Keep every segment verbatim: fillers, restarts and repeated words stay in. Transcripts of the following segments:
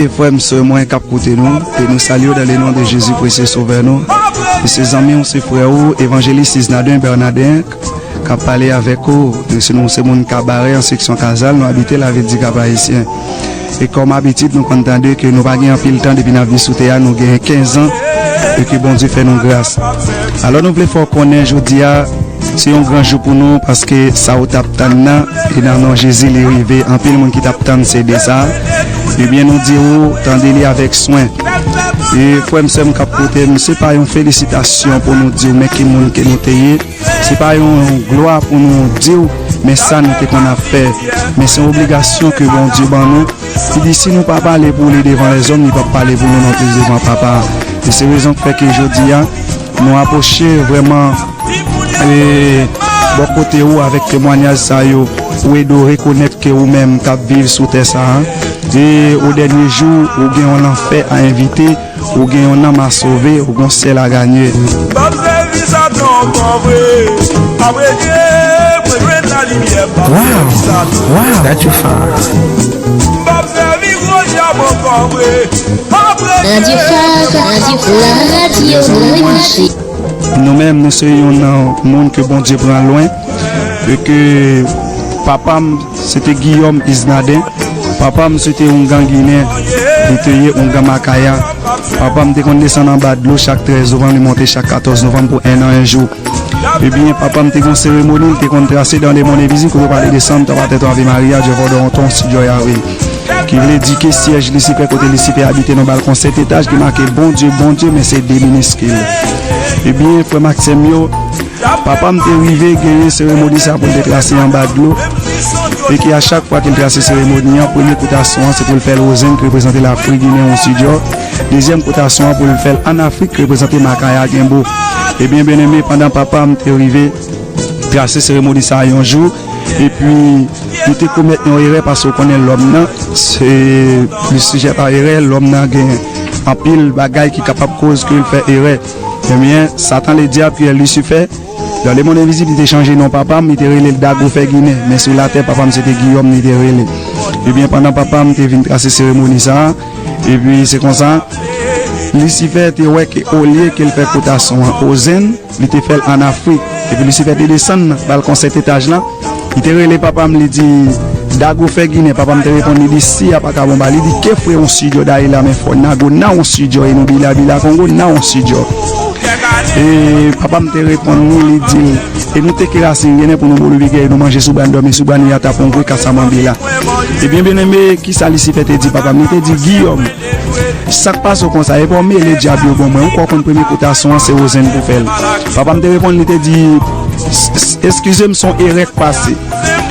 E frè m, sè mwen k ap koute nou, e nou salye w dans le nom de Jésus, précieux Sauveur nou. E se zanmi w, se frè ou, Evanjelis Isnadin Bènadè, k ap pale avèk ou. E si nou se moun Kabarè, an seksyon Kazal, nou abite lavil di Kap Ayisyen. E kòm abitid, nou konn tande ke nou pa gen anpil tan depi n ap viv sou tè a, nou gen kenz an, e ke Bondye fè nou gras. Alò, nou vle fè w konnen jodi a, se yon gran jou pou nou, paske sa ou t ap tann nan, e nan non Jezi, li rive. Anpil moun ki t ap tann C D sa. Ebyen, nou di ou, tande li avèk swen. E frè m, sè m k ap koute m, se pa yon felisitasyon pou nou di w, men ki moun ke nou te ye. Se pa yon glwa pou nou di w, men sa nou te konn ap fè. Men se yon obligasyon ke Bondye ban nou. Li di, si nou pa pale pou li devan lèzòm, li p ap pale pou nou non plis devan Papa a. E se rezon k fè ke jodi a, nou apwoche vrèman, e, bò kote ou avèk temwanyaj sa yo, pou ede w rekonèt ke ou menm k ap viv sou tè sa a, e o dènye jou, ou gen yon lanfè a envite, ou gen yon nanm a sove, ou gen yon syèl a ganye. M ap sèvi Satan ankò vre. Apre Dye, mwen jwenn lalimiè. M ap sèvi Satan. Wow, that you fine. M ap sèvi gwo dyab ankò vre. Apre Radyo Fab, radyo, la radyo mwen branche. Nou menm, nou se youn nan moun ke Bondye pran lwen, e ke papa m, se te Guillaume Isnadin. Papa m, se te oungan ginen, li te ye oungan Makaya. Papa m te konn desann anba dlo chak trèz novanm, li monte chak katòz novanm pou en an, en jou. Ebyen, papa m te gen yon seremoni, li te konn trase dans le monde invisible, kote yo pale de Santa Paternò Ave Maria, Jehovah Doronton, Sidjò Yahweh. Ki vle di ke syèj Lisifè, kote Lisifè abite nan balkon sèt etaj, ki make Bondye, Bondye, men se de miniskil. Ebyen, frè m ak sè m yo, papa m te rive genyen seremoni sa pou l te trase anba dlo. E ke a chak fwa ke l trase seremoni an, premye kout a son an, se pou l fè l o zen, ki reprezante Lafrik, Ginen, yon sidjò. Dezyèm kout a son an, pou l fè l ann Afrik, ki reprezante Makaya, Genbo. Ebyen, byeneme, pandan papa m te rive trase seremoni sa a yon jou, epi li te komèt yon erè, paske w konnen lòm nan, se, li sijè a erè, lòm nan gen anpil bagay ki kapab koz ke l fè erè. Ebyen, Satan Ledyab, ki Lisifè, dans le monde invisible, li te chanje non papa m, li te rele l Dago Fè Ginen, men sou latè, papa m se te Guillaume, li te rele. Ebyen, pandan papa m te vin trase seremoni sa a, epi se konsa, Lisifè te wè ke olye ke l fè kout a son an o zen, li te fè l ann Afrik. Epi Lisifè te desann nan balkon sèt etaj lan. Li te rele papa m, li di, Dago Fè Ginen. Papa m te reponn, li di, si a pa ka bon ba. Li di, ke fwe yon sidjò daye la, men fò Nago nan yon sidjò, e nou bila bila Kongo nan yon sidjò. E papa m te reponn li, li di, e nou te ke rasin ginen pou nou bolo bigè, e nou manje sou bann dòmi sou bann yata pongwe kasamanbila. Ebyen, byeneme, kisa Lisifè te di papa m? Li te di, Guillaume, sa k pase w konsa? Epa w mele dyab yo ban mwen. Ou kwè w konn premye kout a son an, se o zen pou fè l. Papa m te reponn, li te di, s-, s-, eskize m, se yon erè k pase.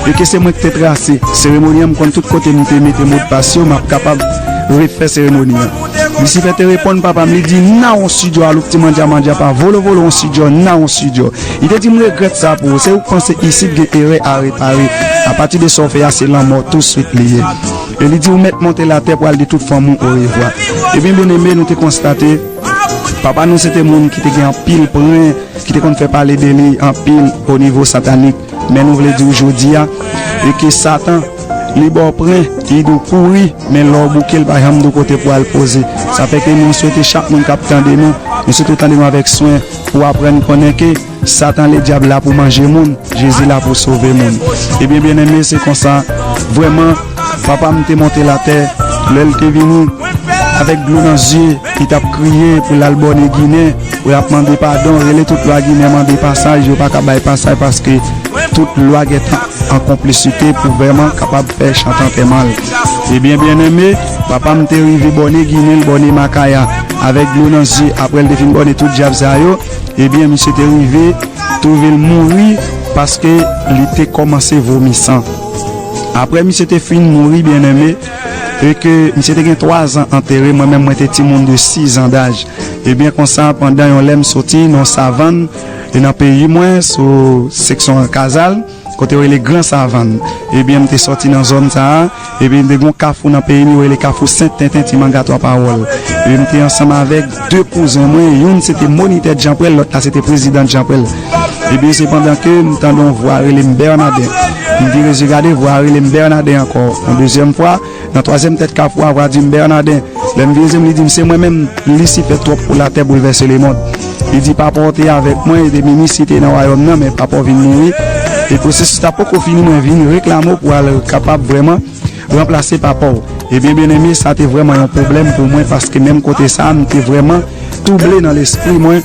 E ke se mwen ki te trase seremoni an, m konn tout kote m te mete modpas yo, m ap kapab refè seremoni an. Lisifè te reponn papa m, li di, nan yon sidjò a louk ti mandya mandya pa volo volo yon sidjò, nan yon sidjò. Li te di, m regrèt sa pou ou. Se ou k panse isit gen erè a repare. Apati de sa w fè a, se lanmò touswit li ye. E li di, ou mèt monte latè pou al di tout fanmi w orevwa. Ebyen, byeneme, nou te konstate, papa nou se te moun ki te gen anpil pwen, ki te konn fè pale de li anpil o nivo satanik. Men nou vle di w jodi a, e ke Satan, li ba w pwen, li di w kouri, men lè w bouke, l pa janm di w kote pou al poze. Sa fè ke nou swete chak moun k ap tande nou, nou swete w tande nou avèk swen, pou w aprann konnen ke Satan Ledyab la pou manje moun, Jezi la pou sove moun. Ebyen, byeneme, se konsa, vrèman, papa m te monte latè, lè l te vini, avèk dlo nan zye, li t ap kriye pou l al bòne Ginen, pou l ap mande padon, rele tout lwa Ginen, mande pasaj, yo pa ka bay pasaj paske tout lwa gentan an konplisite pou vrèman kapab fè chante antèman l. Ebyen, byeneme, papa m te rive bòne Ginen, l bòne Makaya, avèk dlo nan zye, apre l te fin bòne tout dyab sa yo, ebyen, misye te rive twouve l mouri paske li te kòmanse vomi san. Apre misye te fin mouri, byeneme, e ke misye te gen twa zan antere, mwen menm mwen te timoun de sis zan daj. Ebyen, konsa, pandan yon lè m soti nan yon savann, e nan peyi mwen, sou seksyon Kazal, kote yo rele Gran Savann. Ebyen, m te sòti nan zòn sa a, epi m te gen yon kafou nan peyi m, yo rele Kafou Sent Tenten, Ti Manga Twa Pawòl. Epi m te ansanm avèk de kouzen mwen, youn se te monitè Djanpwèl, lòt la se te prezidan Djanpwèl. Ebyen, se pandan ke m tande yon vwa rele m Bènaden. M vire zye gade, vwa a rele m Bènaden ankò, yon dezyèm fwa. nan twazyèm tèt kafou a, vwa di m, Bènaden. Lè m vire je m, li di m, se mwen menm, Lisifè twòp pou latè, boulvèse lemonn. Li di, papa w te avèk mwen, e depi misye te nan wayòm nan, men papa w vin mouri. E pwosesis la poko fini, mwen vin reklame w pou al kapab vrèman ranplase papa w. Ebyen, byeneme, sa te vrèman yon pwoblèm pou mwen, paske menm kote sa a, m te vrèman twouble nan lespri mwen.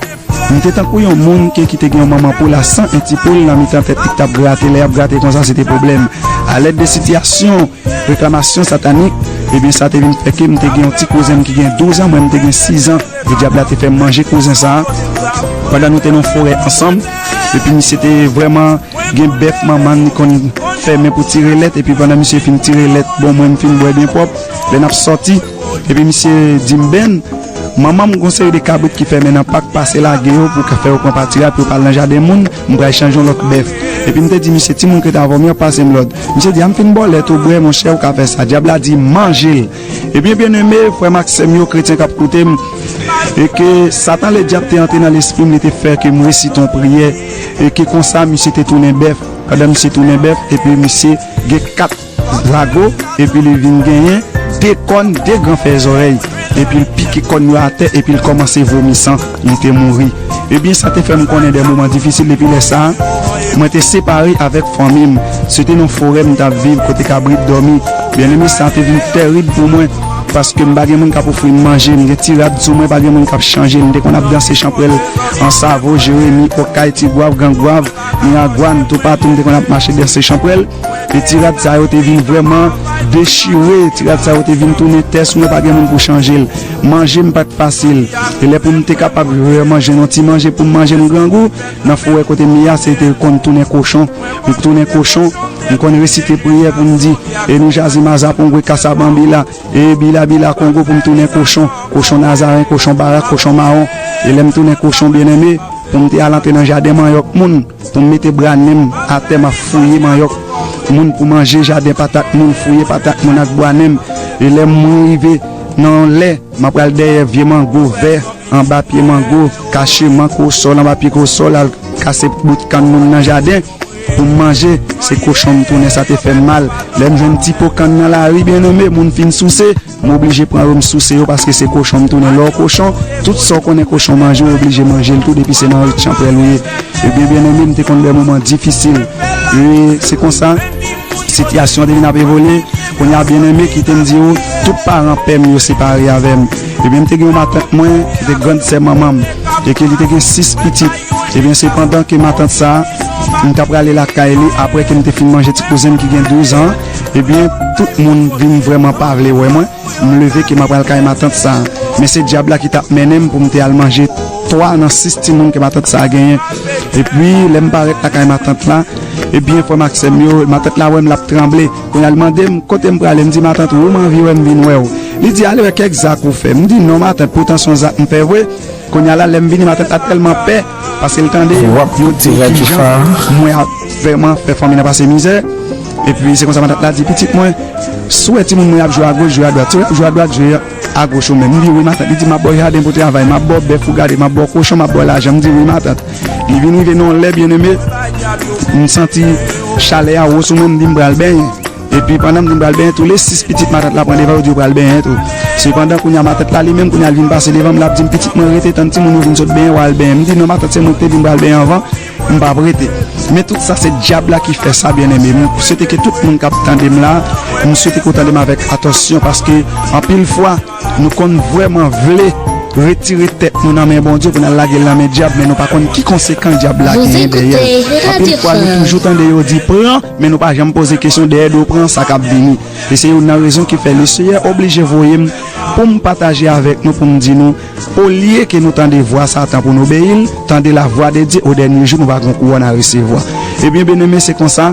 M te tankou yon moun ke ki te gen yon manman poul a san, en ti poul nan mitan tèt li k t ap grate, lè y ap grate konsa, se te pwoblèm. Alèd de sitiyasyon reklamasyon satanik, ebyen, sa te vin fè ke m te gen yon ti kouzen m ki gen douz an, mwen m te gen sis an, e dyab la te fè m manje kouzen sa a, pandan nou te nan forè ansanm, epi misye te vrèman gen bèf manman n, li konn fèmen pou tire lèt, epi pandan misye fin tire lèt, bon, mwen m fin bwè byen pwòp, lè n ap sòti, epi misye di m, Ben, manman m gon seri de kabrit ki fèmen nan pak, pase lage yo pou ka fè yo pran patiraj pou yo pa al nan jaden moun, m pral chanje yon lòt bèf. Epi m te di misye, timoun ki rete avè w, m y ap pase m lòd. Misye di, a m fin ba w lèt ou bwè, monchè, ou ka fè sa. Dyab la di, manje l. Ebyen, byeneme, frè m ak sè m yo, kretyen k ap koute m, e ke Satan Ledyab te antre nan lespri m, li te fè ke m resite yon priyè, e ke konsa, misye te tounen bèf. Pandan misye tounen bèf, epi misye gen kat zago, epi li vin genyen de kòn, de gran fèzòrèy, epi l pike kòn yo atè, epi l kòmanse vomi san, li te mouri. Ebyen, sa te fè m konnen de moman difisil. Depi lè sa a, mwen te separe avèk fanmi m. Se te nan forè m t ap viv, kote kabrit dòmi. Byeneme, sa te vin tèrib pou mwen, paske m pa gen moun k ap ofri m manje, m gen ti rad sou mwen, pa gen moun k ap chanje l. M te konn ap danse chanpwèl Ansavo, Jeremi, Okay, Tigwav, Gangwav, Miragwàn, toupatou m te konn ap mache danse chanpwèl. E ti rad sa yo te vin vrèman dechire, ti rad sa yo te vin tounen tè sou mwen, pa gen moun pou chanje l. Manje m pa t fasil. E lè pou m te kapab vrèman jwenn yon ti manje pou m manje, m grangou, nan forè kote m ye a, se te konn tounen kochon. M tounen kochon, m konn resite priyè pou m di, e nou jazi mazapongwe kasabambila, e bila bila kongo pou m tounen kochon, kochon nazaren, kochon barak, kochon mawon. E lè m tounen kochon, byeneme, pou m te al antre nan jaden manyòk moun, pou m mete bwa nen m atè, m ap fouye manyòk moun pou manje, jaden patat moun, fouye patat moun ak bwa nen m. E lè m rive nan yon lè, m ap pral dèyè vye mango vè, anba pye mango, kache man, kowosòl, anba pye kowosòl, al kase bout kann moun nan jaden pou m manje, se kochon m tounen, sa te fè m mal. Lè m jwenn ti po kann nan lari, byeneme, moun fin souse, m oblije pran yo, m souse yo, paske se kochon m tounen. Lè w kochon, tout sa w konnen kochon manje, w oblije manje l tou, depi se nan rit chanpwèl ou ye. Ebyen, byeneme, m te konn de moman difisil. E se konsa, sitiyasyon an te vin ap evolye. Kounye a, byeneme, kite m di w, tout paran pè m yo separe avè m. Ebyen, m te gen yon matant mwen, ki te grann sè manman m, e ke li te gen sis pitit. Ebyen, se pandan ke matant sa a, m t ap prale lakay li, apre ke m te fin manje ti kouzen m ki gen douz an, ebyen, tout moun vin vrèman pa vle wè mwen. M leve ke m ap al kay matant sa a. Men se dyab la ki t ap mennen m pou m te al manje twa nan sis timoun ke matant sa a genyen. Epi, lè m parèt lakay matant la, ebyen, frè m ak sè m yo, matant la wè m, l ap tranble. Kounye a, li mande m, kote m prale? M di, matant, ou m anvi wè, m vin wè w. Li di, ale wè kèk zak ou fè. M di, non, matant, poutan se yon zak m fè vre. Kounye a la, lè m vini, matant la tèlman pè, paske l tande yo di kijan mwen ap vrèman fè fanmi nan pase mizè. Epi se konsa matant la di, pitit mwen, si w wè timoun mwen y ap jwe agoch, jwe adwat. Si w wè y ap jwe adwat, jwe agoch ou menm. M di, wi, matant. Li di, m ap ba w jaden pou travay, m ap ba w bèf ou gade, m ap ba w kochon, m ap ba w lajan. M di, wi, matant. Li vin rive nan yon lè, byeneme, m santi chalè a wo sou mwen, m di, m pral benyen. Epi pandan m di m pral benyen, tou le sis pitit matant la pran devan yo, di yo pral benyen tou. Sepandan, kounye a matant la li menm, kounye a l vin pase devan m, l ap di m, pitit mwen, rete tann timoun yo vin sot benyen, w al benyen. M di, non, matant, se mwen ki te di m pral benyen anvan, m p ap rete. Men tout sa se dyab la ki fè sa, byeneme. M swete ke tout moun k ap tande m la, m swete ke w tande m avèk atansyon, paske anpil fwa, nou konn vrèman vle retire tèt nou nan men Bondye pou n al lage l nan men dyab, men nou pa konn ki konsekans dyab la genyen dèyè l. Anpil fwa, nou toujou tande yo di, pran, men nou pa janm poze kesyon dèyè do pran sa k ap vini. E se youn nan rezon ki fè Leseyè oblije voye m pou m pataje avèk nou, pou m di nou, olye ke nou tande vwa Satan pou n obeyi l, tande la voix de Dieu, au dernier jour, nou va gen yon kouwòn a resevwa. Ebyen, byeneme, se konsa,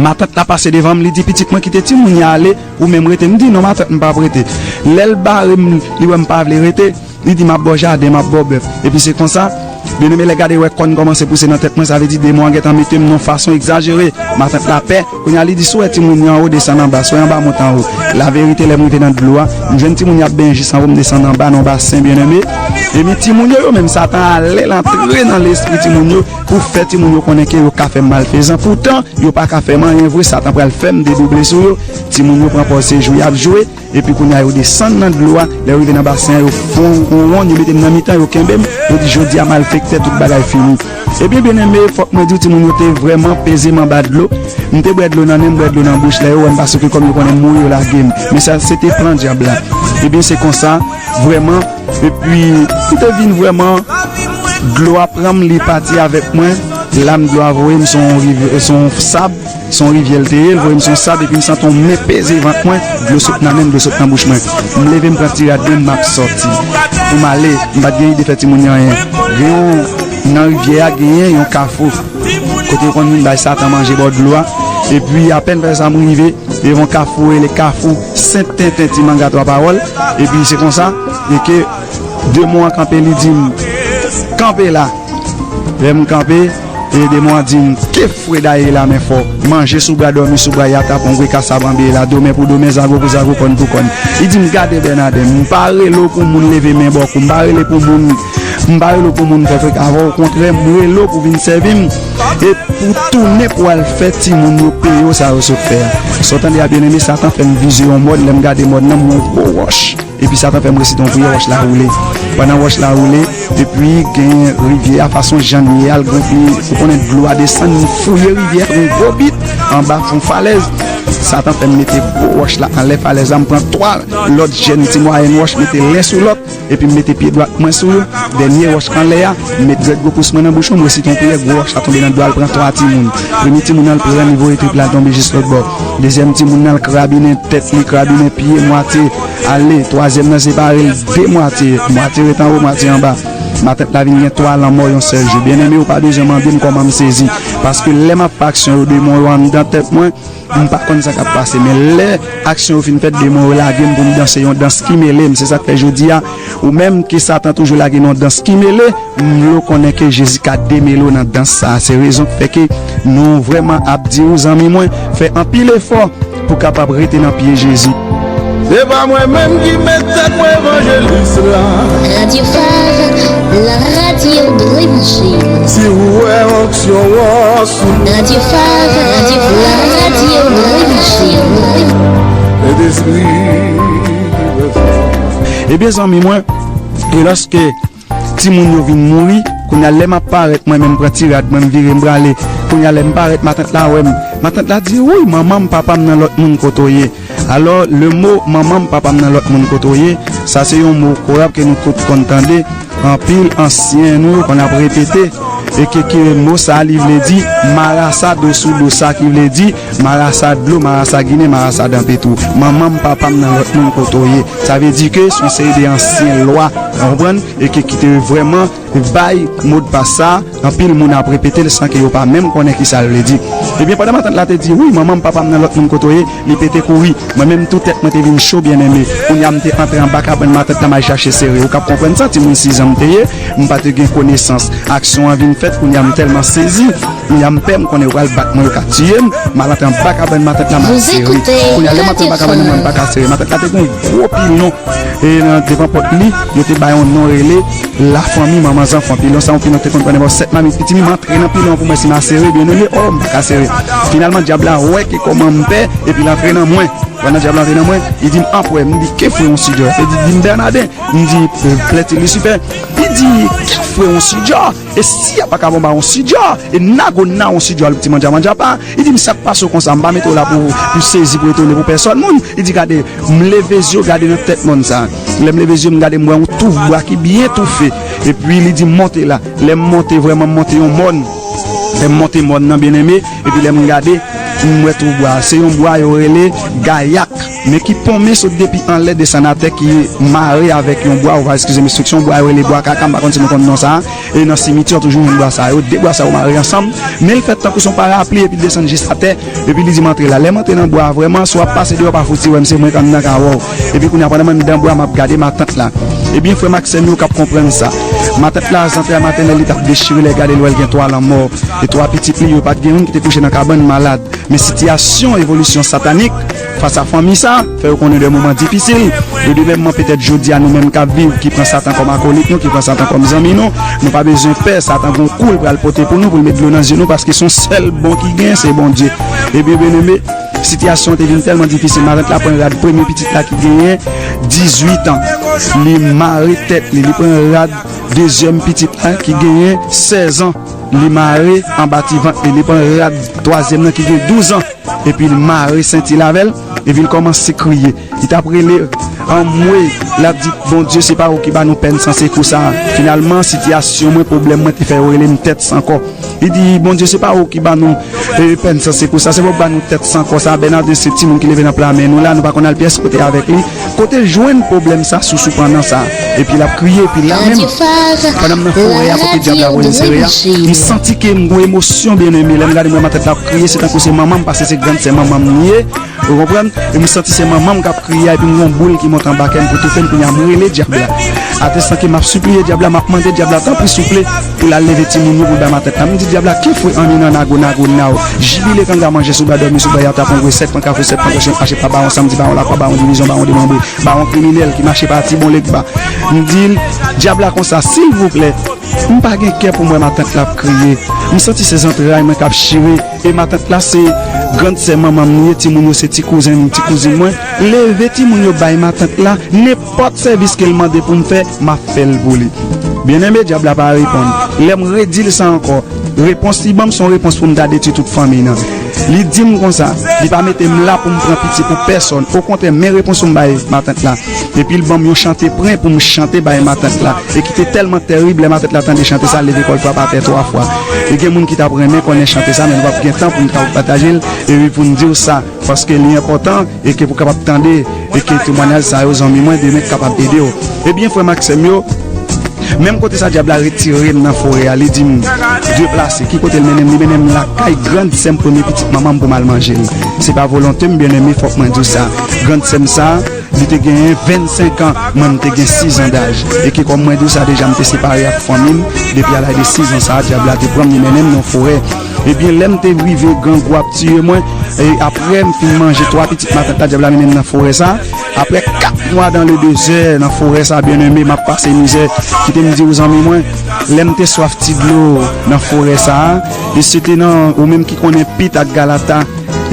matant la pase devan m, li di, pitit mwen, kite timoun yo ale, ou menm rete. M di, non, matant, m p ap rete. Lè l bare m, li wè m pa vle rete, li di, m ap ba w jaden, m ap ba w bèf. Epi se konsa, byeneme, lè gade wè kòn kòmanse pouse nan tèt mwen, sa vle di demon an gentan mete m nan yon fason egzajere. Matant la pè. Kounye a, li di, si w wè timoun yo anwo, desann anba. Si w wè anba, monte anwo. Laverite, lè m rive nan dlo a, m jwenn timoun y ap benyen jis anvan m desann anba nan yon basen, byeneme. Ebyen, timoun yo, yo menm, Satan ale, l antre nan lespri timoun yo pou fè timoun yo konnen ke yo ka fè m malfezan. Poutan, yo pa ka fè m anyen vre, Satan pral fè m dedouble sou yo. Timoun yo pran pòz se jwe y ap jwe, epi kounye a, yo desann nan dlo a. Lè yo rive nan basen an, yo fè yon wonn, yo mete m nan mitan, yo kenbe m, yo di, "Jodi a, malfektè, tout bagay fini." Ebyen, byeneme, fòk mwen di w, timoun yo te vrèman peze m anba dlo. M te bwè dlo nan nen, m bwè dlo nan bouch lè yo wè m, paske kòm yo konnen m mouri, yo lage m. Men sa, se te plan dyab la. Ebyen, se konsa, vrèman. Epi, m te vin vrèman, dlo a pran m, li pati avèk mwen. Lam dlo a voye m, se yon riv-, se yon sab. Se yon rivyè l te ye, l voye m sou sab epi m santi yon men peze vant mwen, dlo sot nan nen m, dlo sot nan bouch mwen. M leve, m pran ti rad mwen, m ap sòti. Pou m ale, m pa t gen ide fè timoun yo anyen. Gen yon, nan rivyè a, genyen yon kafou. Kote yo konn vin bay Satan manje bò dlo a. Epi, apèn fè sa, m rive devan yon kafou, rele Kafou Sent Tenten, Ti Manga Twa Pawòl. Epi, se konsa, e ke demon an kanpe, li di m, "Kanpe la." Lè m kanpe, e demon an di m, "Ke fwe dayè la men fò. Manje sou bra, dòmi sou bra, yata pon gwe, kasab anbeye la, domen pou domen, zago pou zago, kòn pou kòn." Li di m, "Gade Bènaden, m pa rele w pou moun leve men bò kou, m pa rele pou moun, m pa rele w pou moun fè freka avè w, okontrè, m rele w pou vin sèvi m, e pou tounen pou al fè timoun yo peye w sa yo sot fè a." Sa w tande a, byeneme, Satan fè m vizye yon mòn, lè m gade mòn nan, m wè yon gwo wòch. Epi Satan fè m resite yon priyè, wòch la woule. Pandan wòch la woule, epi gen rivyè a, fason jan l ye a, l gonfle, ou konnen dlo a desann, m fouye rivyè a, gen yon gwo bit anba fon falèz. Satan fè m mete gwo wòch la anlè falèz la, m pran twa lòt jèn ti mwayèn wòch, mete len sou lòt, epi m mete pye dwat mwen sou yo. Dènye wòch k anlè a, m met dwèt gwo pous mwen nan bouch mwen, m resite yon priyè, gwo wòch la tonbe nan dlo a, l pran twa timoun. Premye timoun nan, l pran li voye trip la, l tonbe jis lòt bò. Dezyèm timoun nan, l krabinen tèt li, krabinen pye, mwatye ale. Twazyèm nan, separe l de mwatye, mwatye ret anwo, mwatye anba. Matant la vin gen twa lanmò yon sèl jou. Byeneme, ou pa bezwen mande m kòman m sezi. Paske lè m ap fè aksyon yo, demon yo anndan tèt mwen, m pa konn sa k ap pase. Men lè aksyon yo fin fèt, demon yo lage m pou m danse yon dans ki mele m. Se sa k fè jodi a, ou menm ke Satan toujou lage nan yon dans ki mele, m vle w konnen ke Jezi ka demele w nan dans sa a. Se rezon k fè ke nou vrèman ap di w, zanmi mwen, fè anpil efò pou w kapab rete nan pye Jezi. Se pa mwen menm ki met tèt mwen evanjelis la. Radio Phare, la radio de l'Évangile. Si w wè onksyon an sou mwen. Radio Phare, la radio de l'Évangile. Sentespri ki fè sa. Ebyen, zanmi mwen, e lòske timoun yo vin mouri, kounye a lè m ap parèt, mwen menm pran ti rad mwen, m vire, m prale. Kounye a lè m parèt, matant la wè m. Matant la di, "Wouy, manman m, papa m nan lòt moun kote w ye." Alò, le mo manman m, papa m nan lòt moun kote w ye, sa se yon mo korab ke nou tout konn tande, anpil ansyen nou yo konn ap repete, e ke, ke mo sa a li vle di marasa dosou dosa, ki vle di marasa dlo, marasa ginen, marasa danpetou. Manman m, papa m nan lòt moun kote w ye. Sa vle di ke se yon seri de ansyen lwa, w konprann, e ke ki te vrèman bay modpas sa, anpil moun ap repete l san ke yo pa menm konnen ki sa l vle di. Ebyen, pandan matant la te di, "Wi, manman m, papa m nan lòt moun kote w ye," li pete kouri. Mwen menm, tou tèt mwen te vin cho, byeneme. Kounye a, m te antre anba kabann matant la, m al chache sere. Ou kab konprann sa, timoun sizan m te ye, m pa te gen konesans. Aksyon an vin fèt, kounye a, m tèlman sezi. Kounye a, m pè, m konnen yo pral bat mwen, yo ka tiye m. M al antre anba kabann matant la, m al sere. Kounye a, lè m antre anba kabann nan, mwen, m pa ka sere. Matant la te gen yon gwo pilon, e nan devan pòt li, yo te bay yon non rele Lafanmi Manman Zanfan. Pilon sa, yon pilon te konn pran nenpòt sèt mamit piti, m antre nan pilon an pou m wè si m a sere, byeneme, o, m pa ka sere. Finalman, dyab la wè ke kòman m pè, epi l antre nan mwen. Pandan dyab la antre nan mwen, li di m, "Anpwè," m di, "Ke fwe yon sidjò?" Li di, di m, "Bènaden," m di, "Plèti Lisifè." Li di, "Ke fwe yon sidjò? E si a pa ka bon ba yon sidjò? E nago na yon sidjò, ti mandja mandja pa." Li di m, "Sa k pase w konsa? M pa mete w la pou, pou sezi, pou etone, pou pèsòn moun." Li di, "Gade." M leve zye w, gade nan tèt mòn sa. Lè m leve zye m, gade, m wè yon touf bwa ki byen toufe. Epi li di m, "Monte la." Lè m monte, vrèman, m monte yon mòn. Lè m monte mòn nan, byeneme, epi lè m gade, m wè touf bwa a. Se yon bwa yo rele gayak, men ki ponmen sot depi anlè desann atè, ki mare avèk yon bwa, ou va eskize m ekspresyon, bwa yo rele bwa kaka, m pa konn si nou konn non sa a. E nan simityè, toujou jwenn bwa sa yo, de bwa sa yo mare ansanm, men l fèt tankou se yon parapli, epi l desann jis atè, epi li di m antre la. Lè m antre nan bwa a, vrèman, si w ap pase deyò, pa fouti wè m, se mwen k anndan ka wè w. Epi kounye a, pandan m anndan bwa, m ap gade matant la. Ebyen, frè m ak sè m yo k ap konprann sa. Matant la, zantray matènèl li t ap dechire, lè l gade l wè l gen twa lanmò. E twa pitit li yo pa t gen youn ki te kouche nan kabann, malad. Men sitiyasyon evolisyon satanik fas a fanmi sa, fè yo konnen de moman difisil. E de menm man, petèt jodi a, nou menm k ap viv, ki pran Satan kòm akolit nou, ki pran Satan kòm zanmi nou, nou pa bezwen pè. Satan gon kou l pral pote pou nou, pou l met dlo nan zye nou, paske se yon sèl bon ki gen, se Bondye. Ebyen, byeneme, sitiyasyon an te vin tèlman difisil. Matant la pran rad premye pitit la ki genyen dizuit an. Li mare tèt li, li pran rad dezyèm pitit la ki genyen sèz an. Li mare anba ti vant li, li pran rad twazyèm nan ki gen douz an. Epi l mare senti l avè l, epi l kòmanse kriye. Li t ap rele, anmwe, l ap di, Bondye, se pa ou ki ba nou pèn san sekou sa a. Finalman, sitiyasyon mwen, pwoblèm mwen te fè yo rele m tèt san kò. Li di, Bondye, se pa ou ki ba nou, e, pèn san sekou sa, se pa ou ki ba nou tèt san kò sa. Bènadè se timoun ki leve nan pla men nou la, nou pa konn al pyès kote avèk li. Kote l jwenn pwoblèm sa, sousou pandan sa? Epi l ap kriye, epi la menm, pandan m nan forè a, kote dyab la voye m sere a, m santi ke m gon emosyon, byeneme. Lè m gade m wè matant la ap kriye, se tankou se manman m, paske se grann sè manman m li ye. Ou konprann? E m santi se manman m k ap kriye a, epi m gen yon boul ki monte anba kè m pou toufe m, kounye a m rele dyab la. Atestan ke m ap sipliye dyab la, m ap mande dyab la, tanpri souple, pou l al leve timoun yo pou l bay matant la. M di dyab la, ki fwe anni nan nago nago naw, jibile kanga manje sou ba dòmi sou ba yata pongwe sèt pran kafou sèt pran kòchyon mache pa bawon samdi bawon lakwa bawon divizyon bawon demanbre bawon kriminèl ki mache pati bon legba. M di l, dyab la konsa, silvouplè, m pa gen kè pou m wè matant la ap kriye. M santi se zantray mwen k ap chire. E matant la se grann sè manman m li ye, timoun yo se ti kouzen m, ti kouzin mwen. Leve timoun yo bay matant la, nenpòt sèvis ke l mande pou m fè, m ap fè l pou li. Byeneme, dyab la pa reponn. Lè m redi l sa ankò, repons li ban m se yon repons pou m ta detwi tout fanmi nan. Li di m konsa, li pa mete m la pou m pran piti pou pèsòn. Okontrè, men repons pou m bay matant la. Epi l ban m yon chante pren pou m chante bay matant la. E ki te tèlman tèrib, lè matant la tande chante sa, l leve kò l frap atè twa fwa. E gen moun ki t ap renmen konnen chante sa, men nou p ap gen tan pou n ka pataje l, epi pou n di w sa, paske li enpòtan, e ke pou kapab tande, e ke temwayaj sa yo, zanmi mwen, demen k kapab ede w. Ebyen, frè m ak sè m yo, menm kote sa dyab la retire m nan forè a, li di m deplase. Ki kote l mennen m? Li mennen m lakay grann sè m, premye pitit manman m, pou m al manje l. Se pa volonte m, byeneme, fòk mwen di w sa. Grann sè m sa, li te genyen vennsenk an, mwen m te gen sizan daj. E ke kòm mwen di w sa deja, m te separe ak fanmi m, depi a laj de sizan sa, dyab la te pran m, li mennen m nan forè. Ebyen, lè m te rive, grangou ap tiye mwen, e apre m fin manje twa pitit matant la, dyab la mennen m nan forè sa. Apre kat mwa dans le désert, nan forè sa, byeneme, m ap pase mizè. Kite m di w, zanmi mwen, lè m te swaf ti dlo nan forè sa, e se te nan, ou menm ki konnen Pit ak Galata,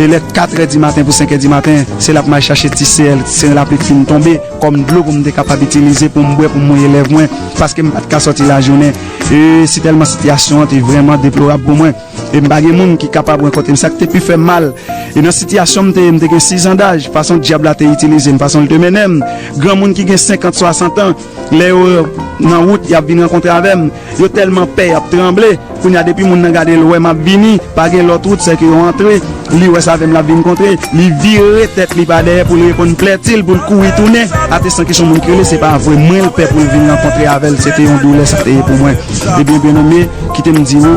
e lè katrè di maten pou senkè di maten, se la pou m al chache ti sèl, se lapli k fin tonbe, kòm dlo pou m te kapab itilize pou m bwè, pou m mouye lèv mwen, paske m pa t ka sòti lajounen. E sitèlman sitiyasyon an te vrèman deplorab pou mwen. E m pa gen moun ki kapab rankontre m. Sa k te pi fè m mal, e nan sitiyasyon m te ye, m te gen sizan daj, fason dyab la te itilize m, fason l te mennen m. Granmoun ki gen senkant, swasant an, lè yo nan wout, y ap vin rankontre avè m, yo tèlman pè, y ap tranble. Kounye a, depi moun nan gade l, wè m ap vini, pa gen lòt wout, sèke yo antre. Li wè se avè m l ap vin kontre. Li vire tèt li pa dèyè pou l reponn plèti l, pou l kouri tounen. Atestan ke se yon moun ki rele, se pa vre. Mwen l pè pou l vin rankontre avè l. Se te yon doulè sa te ye pou mwen. Ebyen, byeneme, kite m di w,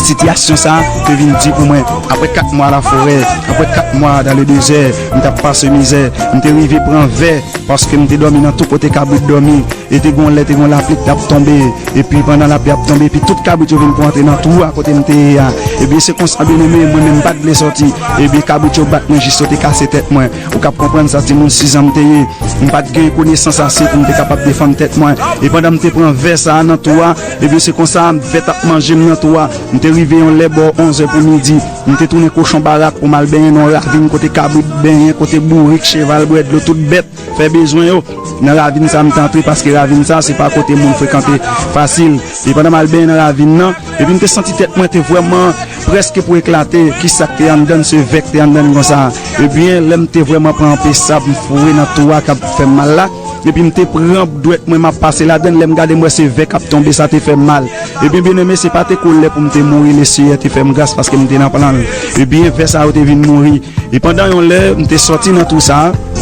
sitiyasyon sa a te vin di pou mwen. Apre kat mwa laforè, apre kat mwa dans le désert, m t ap pase mizè. M te rive pran vè, paske m te dòmi nan tout kote kabrit dòmi. E te gon lè, te gon lapli k t ap tonbe. Epi pandan lapli ap tonbe, epi tout kabrit yo vin pou antre nan twou a kote m te ye a. Ebyen, se konsa, byeneme, mwen menm m pa t vle sòti. Ebyen, kabrit yo bat mwen jis yo te kase tèt mwen. Ou kab konprann sa, timoun sizan m te ye. M pa t gen konesans ase pou m te kapab defann tèt mwen. E pandan m te pran vè sa a nan twou a, ebyen, se konsa, vè t ap manje m nan twou a. M te rive yon lè bò onzè pou midi. M te tounen kochon barak pou m al benyen nan yon ravin kote kabrit benyen, kote bourik, cheval, bwè dlo, tout bèt fè bezwen yo. Nan ravin sa a m te antre, paske ravin sa a se pa kote moun frekante fasil. E pandan m al benyen nan ravin nan, epi m te santi tèt mwen te vrèman prèske pou eklate. Kisa k te anndan l? Se vè k te anndan l konsa. Ebyen, lè m te vrèman pran anpe sab, m foure nan twou a k ap fè m mal la. Epi m te pran dwèt mwen, m ap pase ladan l. Lè m gade, m wè se vè k ap tonbe, sa te fè m mal. Ebyen, byeneme, se pa te kolè pou m te mouri, Leseyè te fè m gras paske m te nan plan l. Ebyen, vè sa yo te vin mouri. E pandan yon lè, m te sòti nan twou sa a,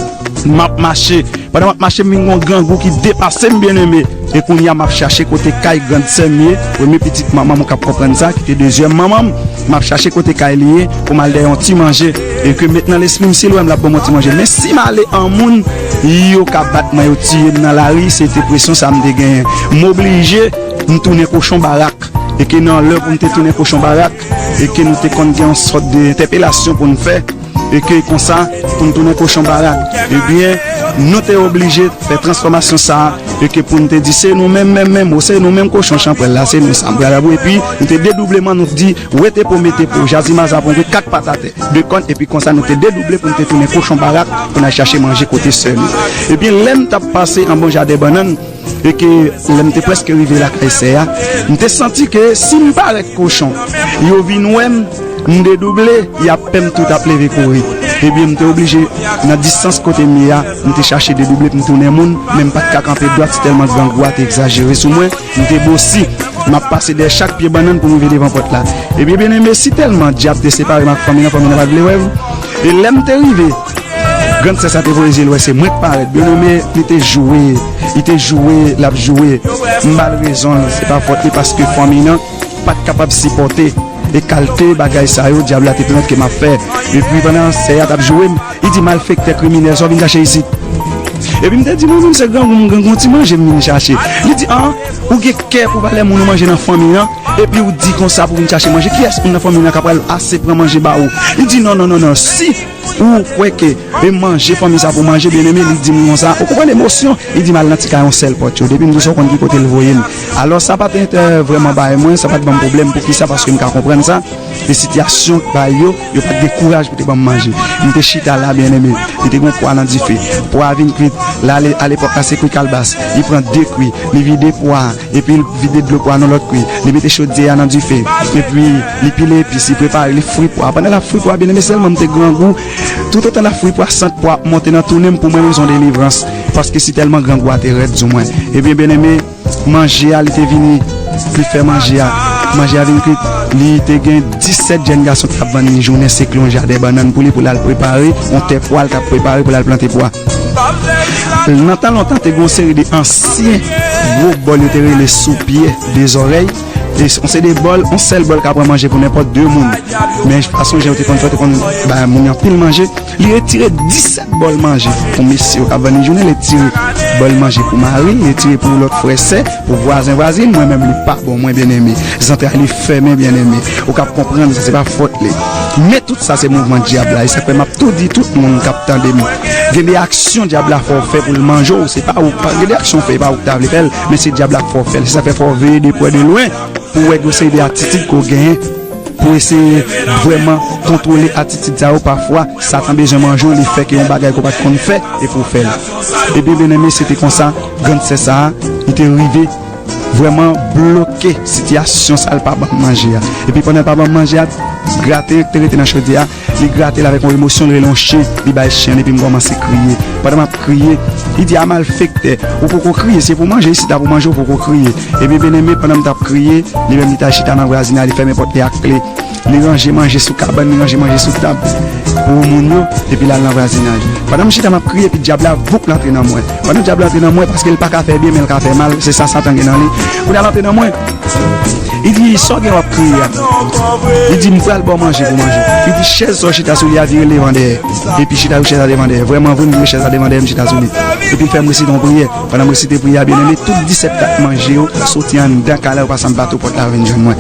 m ap mache. Pandan m ap mache, m vin gen yon grangou ki depase m, byeneme. E kounye a, m ap chache kote kay grann sè m ye, premye pitit manman m, ou kab konprann sa, ki te dezyèm manman m. M ap chache kote kay li ye pou m al dèyè yon ti manje. E ke met nan lespri m, si l wè m, l ap ban m yon ti manje. Men si m ale an moun, yo ka bat mwen, yo tiye m nan lari, se depresyon sa m te genyen. M oblije, m tounen kochon barak. E ke nan lè pou m te tounen kochon barak, e ke nou te konn gen yon sòt de entèpelasyon pou n fè, e ke konsa, pou n tounen kochon barak. Ebyen, nou te oblije fè transfòmasyon sa a, e ke pou n te di, se nou menm, menm, menm, ou se nou menm kochon chanpwèl la, se nou sa m pral abou. Epi, nou te dedoubleman, nou di, wete po, mete po, jazi maza pou kat pat atè, de kòn, epi konsa, nou te dedouble pou n te tounen kochon barak, pou n al chache manje kote sè nou. Ebyen, lè m t ap pase anba yon jaden bannann, e ke lè m te prèske rive lakay sè a, m te santi ke si m parèt kochon, yo vin wè m, m dedouble, y ap pè m tou t ap leve kouri. Ebyen, m te oblije, nan distans kote m ye a, m te chache dedouble pou m tounen moun, men m pa t ka kanpe dwat, si tèlman grangou a te egzajere sou mwen, m te bosi. M ap pase dèyè chak pye bannann pou m rive devan pòt la. Ebyen, byeneme, si tèlman dyab te separe m ak fanmi nan, fanmi nan pa t vle wè m. E lè m te rive, grann sè sa te voye zye l wè se mwen k parèt. Byeneme, li te joure, li te joure, l ap joure. M ba l rezon l, se pa fòt li paske fanmi nan pa t kapab sipòte e kalte bagay sa yo dyab la te pèmèt ke m ap fè. Epi pandan sè a t ap joure m, li di, malfektè, kriminèl, sa w vin chache isit? Epi m te di, mwen menm se grangou m, grangou, yon ti manje m vin chache. Li di, an, ou gen kè pou valè moun ou manje nan fanmi an, epi ou di konsa pou vin chache manje. Kiyès moun nan fanmi an k ap pral ase pran manje ba ou? Li di, non, non, non, non, si ou kwè ke e manje fanmi sa pou manje, byeneme, li di m konsa, ou konprann emosyon? Li di m al nan ti kay yon sèl pòt yo. Depi m di sa, ou konn ki kote l voye m. Alò, sa pa t enterè vrèman bay mwen, sa pa t ban m pwoblèm. Poukisa? Paske m ka konprann sa. E sitiyasyon bay yo, yo pa t gen kouraj pou te ban m manje. M te chita la, byeneme. Li te gen yon pwa nan dife. Pwa a vin kwit. La, ale, alepòk la, se kwi kalbas. Li pran de kwi. Li vide pwa a. Epi l vide dlo pwa nan lòt kwi. Li mete chodyè a nan dife. Epi li pile epis, li prepare, li fri pwa. Pandan l ap fri pwa, byeneme, sèlman m te grangou. Toutotan l ap fri pwa, sant pwa ap monte nan tounen m pou mwen, mwen se yon delivrans. Paske si tèlman grangou a te rèd sou mwen. Ebyen, byeneme, manje a, li te vini, li fè manje a. Manje a vin kwit. Li te gen disèt jèn gason ki t ap vann li jounen, se kle yon jaden bannann pou li, pou l al prepare, yon tè pwa l t ap prepare pou l al plante pwa. Nan tan lontan, te gen yon seri de ansyen gwo bòl yo te rele sou pye de zòrèy. E s-, yon seri de bòl, yon sèl bòl ka pran manje pou nenpòt de moun. Men fason jan yo te konn fè, yo te konn bay moun yo anpil manje. Li retire disèt bòl manje pou mesye yo k ap vann li jounen, li retire bòl manje pou mari, li retire pou lòt frè, sè, pou vwazen, vwazin, mwen menm li pa bon, mwen byeneme. Zantray li fèmen, byeneme. Ou k ap konprann sa, se pa fòt li. Men tout sa se mouvman dyab la. E sa k fè m ap tou di tout moun k ap tande m. Gen de aksyon dyab la fè w fè pou l manje w, se pa ou k pa, gen de aksyon w fè, e pa ou k ta vle fè l, men se dyab la k fè w fè l. Se sa k fè fò w veye de prè de lwen pou w wè gen yon seri de atitid ke w genyen, pou eseye vrèman kontwole atitid sa yo. Pafwa, Satan bezwen manje w, li fè ke yon bagay ke w pa t konn fè, e pou w fè l. Ebyen, byeneme, se te konsa, grann sè sa a, li te rive vrèman bloke sitiyasyon sa a, l pa ban m manje a. Epi pandan l pa ban m manje a, graten an ki te rete nan chodyè a, li grate l avèk yon emosyon, li rele yon chen, li bay chen, epi m kòmanse kriye. Pandan m ap kriye, li di, a malfektè, ou poko kriye, se pou manje, isit la pou manje, ou poko kriye. Ebyen, byeneme, pandan m t ap kriye, li menm li t al chita nan vwazinay, li fèmen pòt li ak kle. Li ranje manje sou kabann, li ranje manje sou tab pou moun yo, epi l al nan vwazinaj. Pandan m chita, m ap kriye, epi dyab la, voup, l antre nan mwen. Pandan dyab la antre nan mwen, paske l pa ka fè byen, men l ka fè mal, se sa Satan gen nan li. Kounye a l antre nan mwen. Li di, sa w gen w ap kriye a? Li di, m pral ba w manje pou manje. Li di, chèz sa w chita sou li a vire l devan dèyè. Epi chita sou chèz la devan dèyè. Vrèman vre, m vire chèz la devan dèyè, m chita sou li. Epi l fè m resite yon priyè. Pandan m resite priyè a, byeneme, tout disèt kat manje yo soti anndan kay la, yo pase anba tou pòt la, yo vin jwenn mwen.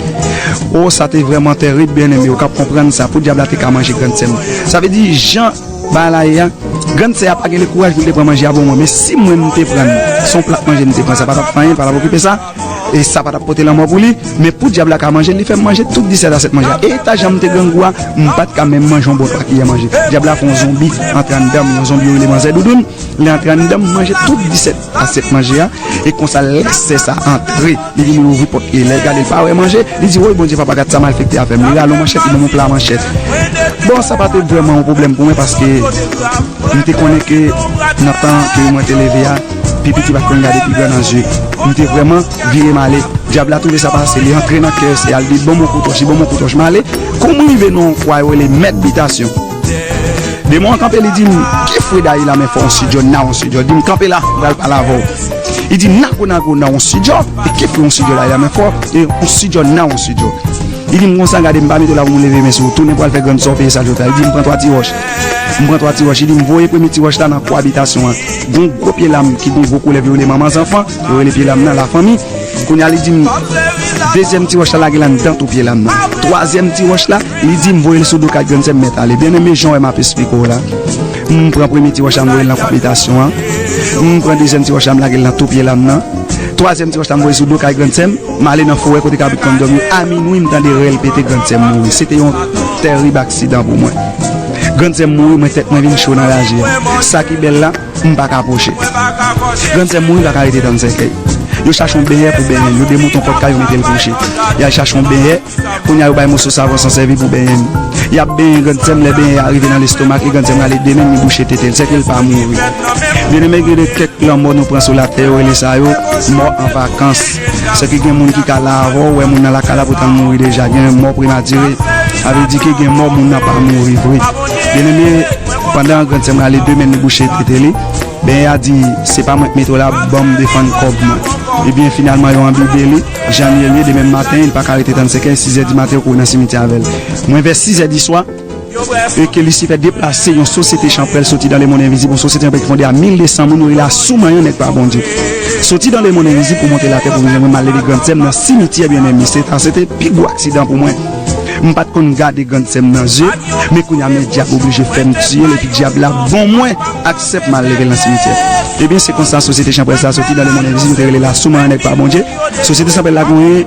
O, sa te vrèman tèrib, byeneme, ou k ap konprann sa, pou dyab la te ka manje grann sè m. Sa vle di, jan bagay la ye a, grann sè a pa gen le kouraj pou l te pran manje a ban mwen, men si mwen m te pran l, se yon plat manje m te pran, sa pa t ap fè anyen, l pa t ap okipe sa, e sa pa t ap pote lanmò pou li, men pou dyab la ka manje l, li fè m manje tout disèt asèt manje a. E eta jan m te grangou a, m pa t ka menm manje yon bon twa kiyè manje. Dyab la fè yon zonbi antre anndan m, yon zonbi yo rele manzè doudoun, li antre anndan m, manje tout disèt asyèt manje a, e konsa lè sè sa antre, li vin louvri pòt li, lè l gade l pa wè manje, li di, woy Bondye papa, gad sa malfektè a fè m, li rale yon manchèt, li ban m yon pla manchèt. Bon, sa pa te vrèman yon pwoblèm pou mwen, paske m te konnen ke nan tan ke mwen te leve a, pi piti pa t konn gade pi gran nan zye. M te vrèman vire m ale. Dyab la twouve sa pase, li antre nan kè sè a, li di, ban m yon koutwòch, li ban m yon koutwòch, m ale. Kou m rive nan yon kwa yo rele mèt bitasyon. Demon an kanpe, li di m, ki fre dayi la men fò yon sidjò, na yon sidjò. Li di m, kanpe la, m pral pale avè w. Li di, nago nago na yon sidjò, e ki fre yon sidjò dayi la men fò, e yon sidjò na yon sidjò. Li di m konsa, gade m pa mete w la pou m leve men sou ou, tounen pral fè grann sa w peye sa jodi a. Li di m pran twa ti wòch. M pran twa ti wòch, li di m voye premye ti wòch la nan kwa bitasyon an. Gon gwo pye lam ki gen gwo koulè vyole manman zanfan, yo rele pye lam nan lafanmi. Kounye a li di m, Dezyèm ti wòch la lage l anndan tou pye lam nan. Twazyèm ti wòch la, li di m voye l sou do kay grannsè m mèt ale. Byeneme, jan w wè m ap esplike w la. M pran premye ti wòch la, m voye l nan kote abitasyon an. M pran dezyèm ti wòch la, m lage l nan tou pye lam nan. Twazyèm ti wòch la, m voye sou do kay grannsè m. M ale nan forè kote kabrit konn dòmi yo. A minwi, m tande rèl pete, grannsè m mouri. Se te yon tèrib aksidan pou mwen. Grannsè m mouri, mwen tèt mwen vin cho nan raje a. Sa ki bèl la, m pa ka pwoche. Grannsè m mouri, m pa ka rete tann sèkèy. Yo chache yon benyè pou benyen l. Yo demouton pòt kay, yo mete l kouche. Y al chache yon benyè. Kounye a, yo bay moso savon san sèvi pou benyen m. Y ap benyen grannsè m, lè benyen a rive nan lestomak, e grannsè m rale de men l, li bouche tete l. Sèke l pa mouri. Byeneme, gen de kèk lanmò nou pran sou latè, yo rele sa yo mò an vakans. Sèke gen moun ki ka la avè w, wè moun nan lakay la, poutan l mouri deja. Gen mò prematire. Sa vle di ke gen mò moun nan pa mouri vre. Byeneme, pandan grannsè m rale de men l, li bouche tete li, benyen a di, se pa mwen k mete w la, ban m defann kòb mwen. Ebyen, finalman, yo anbibe li. Jan l ye, l ye, demen maten, li pa ka rete tann sèkèy, sizè di maten, yo kouri nan simityè avè l. Mwen, vè sizè di swa, e ke Lisifè deplase yon sosyete chanpwèl soti dan lemonn envizib, yon sosyete chanpwèl ki fonde a mil de san moun, yo rele a sou manyen nèg pa Bondye. Soti dan lemonn envizib pou monte latè pou vin jwenn mwen, m al leve grannsè m nan simityè, byeneme. Se ta, se te pi gwo aksidan pou mwen. M pa t konn gade grannsè m nan zye, men kounye a, men dyab oblije fè m tiye l, epi dyab la ban mwen aksè pou m al leve l nan simityè. Ebyen, se konsa sosyete chanpwèl sa soti dan lemonn envizib, yo te rele l a sou manyen nèg pa Bondye. Sosyete chanpwèl la genyen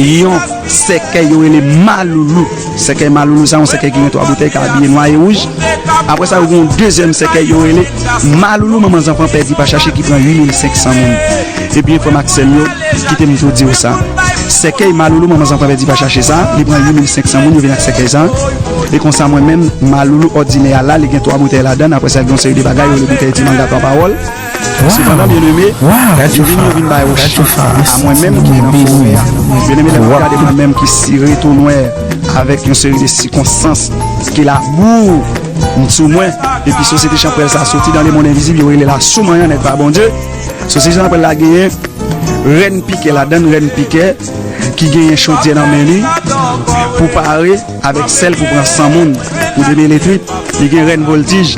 yon sèkèy yo rele Maloulou. Sèkèy Maloulou sa, yon sèkèy ki gen twa boutèy, ki abiye nwa e wouj. Apre sa, yo gen yon dezyèm sèkèy yo rele Maloulou manman zanfan pèdi pa chache, ki pran uit mil senk san moun. Ebyen, frè m ak sè m yo, kite m tou di w sa. Sèkèy Maloulou manman zanfan pèdi pa chache sa, li pran uit mil senk san moun, yo vin ak sèkèy sa. E konsa, mwen menm, Maloulou òdinè a la, li gen twa boutèy ladan l. Apre sa, li gen yon seri de bagay, yo rele boutèy ti manga twa pawòl. Sepandan, byeneme, yo vin, yo vin bay Ochan a mwen menm ki nan forè a. Byeneme, lè m ap gade mwen menm ki sire tou nwè avèk yon seri de sikonstans ke labou sou mwen, epi sosyete chanpwèl sa soti dan lemonn envizib, yo rele l a sou manyen nèg pa Bondye. Sosyete chanpwèl la genyen rèn pikè ladan l, rèn pikè ki genyen chodyè nan men li pou pare avèk sèl pou pran san moun, pou demen letrit. Li gen rèn voltij,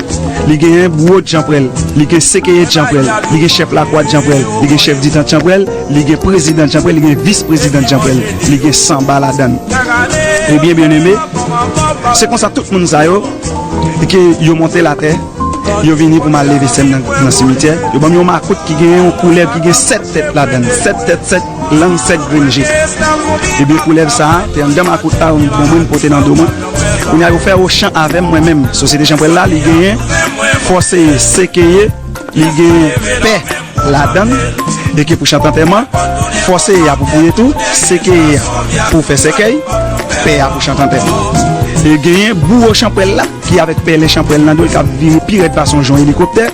li genyen bouwo djanpwèl, li gen sekeye djanpwèl, li gen chèf lakwa djanpwèl, li gen chèf ditan djanpwèl, li gen prezidan djanpwèl, li gen vis prezidan djanpwèl, li gen sanba ladan l. Ebyen, byeneme, se konsa tout moun sa yo, ke yo monte latè, yo vini pou m al leve sè m nan, nan simityè. Yo ban m yon makout ki gen yon koulèv ki gen sèt tèt ladan l, sèt tèt, sèt lang, sèt grenn je. Ebyen, koulèv sa a te anndan makout la, yon bon mwen pote nan do mwen. Kounye a, yo fè Ochan avè m, mwen menm. Sosyete chanpwèl la, li genyen fòseye, sekeye, li genyen pè ladan l, e ke pou chante antèman, fòseye a pou fouye tou, sekeye a pou fè sèkèy, pè a pou chante antèman. E genyen bouwo chanpwèl la, ki avèk pèlen chanpwèl nan do l k ap vire pi rèd pase yon jan elikoptè,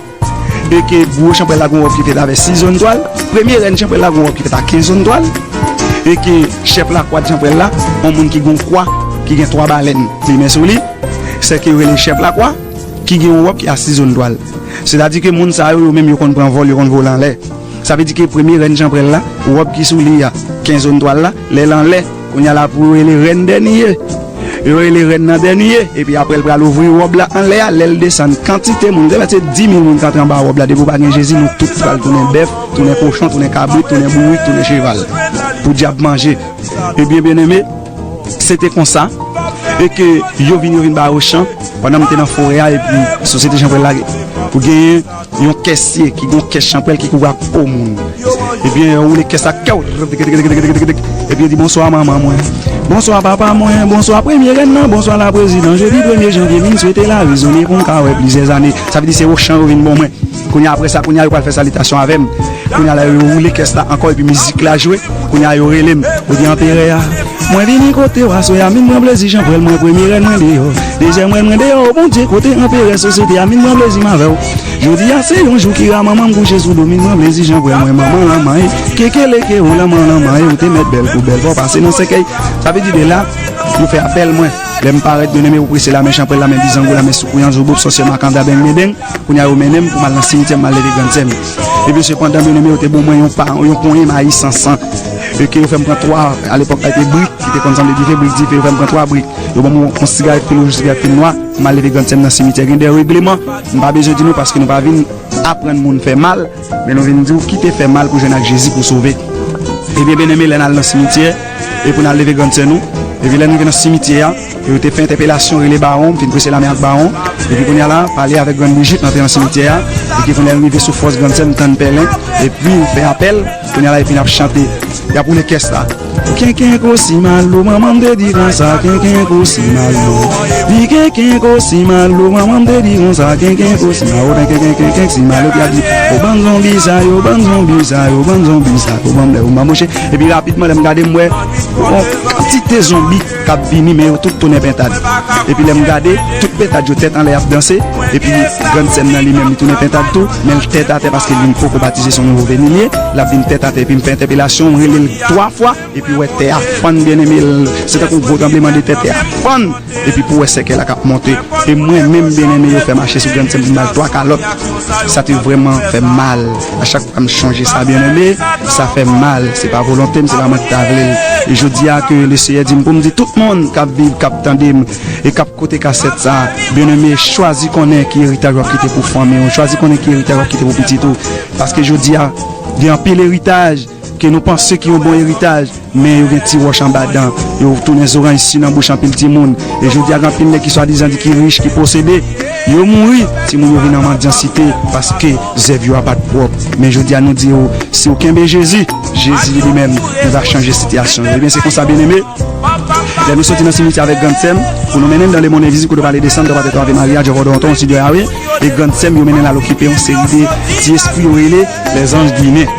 e ke bouwo chanpwèl la gon wòb ki fèt avè sis zòn twal, premye rèn chanpwèl la gon wòb ki fèt a kenz zòn twal, e ke chèf lakwa chanpwèl la, yon moun ki gon kwa, ki gen twa balèn limen sou li, sèke yo rele chèf lakwa, ki gen yon wòb ki a sis zòn twal. Sètadi ke moun sa yo, yo menm yo konn pran vòl, yo konn vole anlè. Sa vle di ke premye rèn chanpwèl la, wòb ki sou li a, kenz zòn twal la, lè l anlè, kounye a la pou yo rele rèn dènye. Yo rele rèn nan dènye, epi apre l pral ouvri wòb la anlè a, lè l desann, kantite moun, se di mil moun k antre anba wòb la, depi w pa gen Jezi, nou tout pral tounen bèf, tounen kochon, tounen kabrit, tounen bourik, tounen cheval. Pou dyab manje. Ebyen, byeneme, se te konsa, e ke yo vin, yo vin ba Ochan, pandan m te nan forè a, epi sosyete chanpwèl la, pou genyen yon kèsye ki gon kès chanpwèl ki kouvri ak po moun. Ebyen, yo woule kès la, kèw, epi yo di, "Bonswa, manman mwen. Bonswa, papa mwen. Bonswa, premye rèn nan. Bonswa, la prezidan. Jodi premye janvye, vin swete la rezone pou m ka wè plizyè zane." Sa vle di se Ochan yo vin ban mwen. Kounye a, apre sa, kounye a, yo pral fè salitasyon avè m. Kounye a la, yo woule kès la ankò, epi mizik la jwe. Kounye a, yo rele m. Yo di, "Anperè a, mwen vini kote w aswè a, vin pran plezi, chanpwèl mwen, premye rèn mwen deyò. Dezyèm rèn mwen deyò, o Bondye, kote anperè sosyete a, vin pran plezi m avè w. Jodi a, se yon jou ki ra, manman m kouche sou do, vin pran plezi, chanpwèl mwen, manman lanmanye. Kekeleke, o lanman lanmanye, ou te mèt bèl pou bèl, pa w pase nan sèkèy." Sa vle di de la, yo fè apèl mwen. Lè m parèt, byeneme, pou prese lame chanpwèl, lame bizango, lame soukouyan, zouboup, sòsyè, makanda, beng, medeng. Kounye a yo mennen m pou m al nan simityè, m al leve grannsè m. Ebyen, sepandan, byeneme, yo te ban mwen yon pa, yon ponyen mayi san san. E ke yo fè m pran twa, alepòk la, te brik, ki te konn sanble dife, brik dife, yo fè m pran twa brik. Yo ban m yon, yon sigarèt fil wouj, yon sigarèt fil nwa, m al leve grannsè m nan simityè. Gen de règleman, m pa bezwen di nou paske nou pa vin aprann moun fè mal, men nou vin di w kite fè mal pou jwenn ak Jezi pou sove. Ebyen, byeneme, lè n al nan simityè, e pou n al leve grann sè nou, epi lè n rive nan simityè a, e yo te fè entèpelasyon, rele bawon, m fin prese lame ak bawon, epi kounye a la, pale avèk grann Brijit, n antre nan simityè a, epi kounye a n rive sou fòs grann sè, m tann pèlen, epi m fè apèl, kounye a la, epi n ap chante, y ap woule kès la. Kenken kosi malo, manman m te di konsa, kenken kosi malo. Di kenken kosi malo, manman m te di konsa, kenken kosi malo, kenken kenken kenken si malo ki ap di, o bann zonbi sa yo, bann zonbi sa yo, bann zonbi sa yo, banm lè ou manmoche. Epi rapidman, lè m gade, m wè yon kantite zonbi k ap vini, men yo tout tounen pentad. Epi lè m gade, tout pentad yo tèt anlè ap danse, epi grann sè m nan li menm, li tounen pentad tou, men l tèt atè paske li poko batize, se yon nouvo veni li ye, l ap vin tèt atè, epi m fè entèpelasyon, m rele l twa fwa, epi wè tè a fann, byeneme, l, se tankou gwo tranblemanntè, tè a fann, epi pou wè sèkèy la k ap monte. E mwen menm, byeneme, yo fè mache sou grann sè m, m ba l twa kalòt. Sa te vrèman fè m mal. A chak fwa m chonje sa, byeneme, sa fè m mal. Se pa volonte m, se pa mwen ki ta vle l. E jodi a ke Leseyè di m pou m di tout moun k ap viv, k ap tande m, e k ap koute kasèt sa, byeneme, chwazi konnen ki eritaj w ap kite pou fanmi w, chwazi konnen ki eritaj w ap kite pou pitit ou. Paske jodi a, gen anpil eritaj ke nou panse ki yon bon eritaj, men yo gen ti wòch anba dan, yo tounen zoranj si nan bouch anpil timoun. E jodi a, gen anpil nèg ki swadizan di ki rich, ki posede, yo mouri, timoun yo vin nan mandyansite, paske zèv yo a pa t pwòp. Men jodi a, nou di yo, si w kenbe Jezi, Jezi li menm, li va chanje sitiyasyon yo. Ebyen, se konsa, byeneme, lè nou soti nan simityè avèk grann sè m, pou nou mennen l nan lemonn envizib, kote yo pale de san, twa patè, twa ave Maria, Jovò Donton, Sidyo Yawe, e grann sè m, yo mennen l al okipe yon seri de ti espri yo rele lèzanj ginen.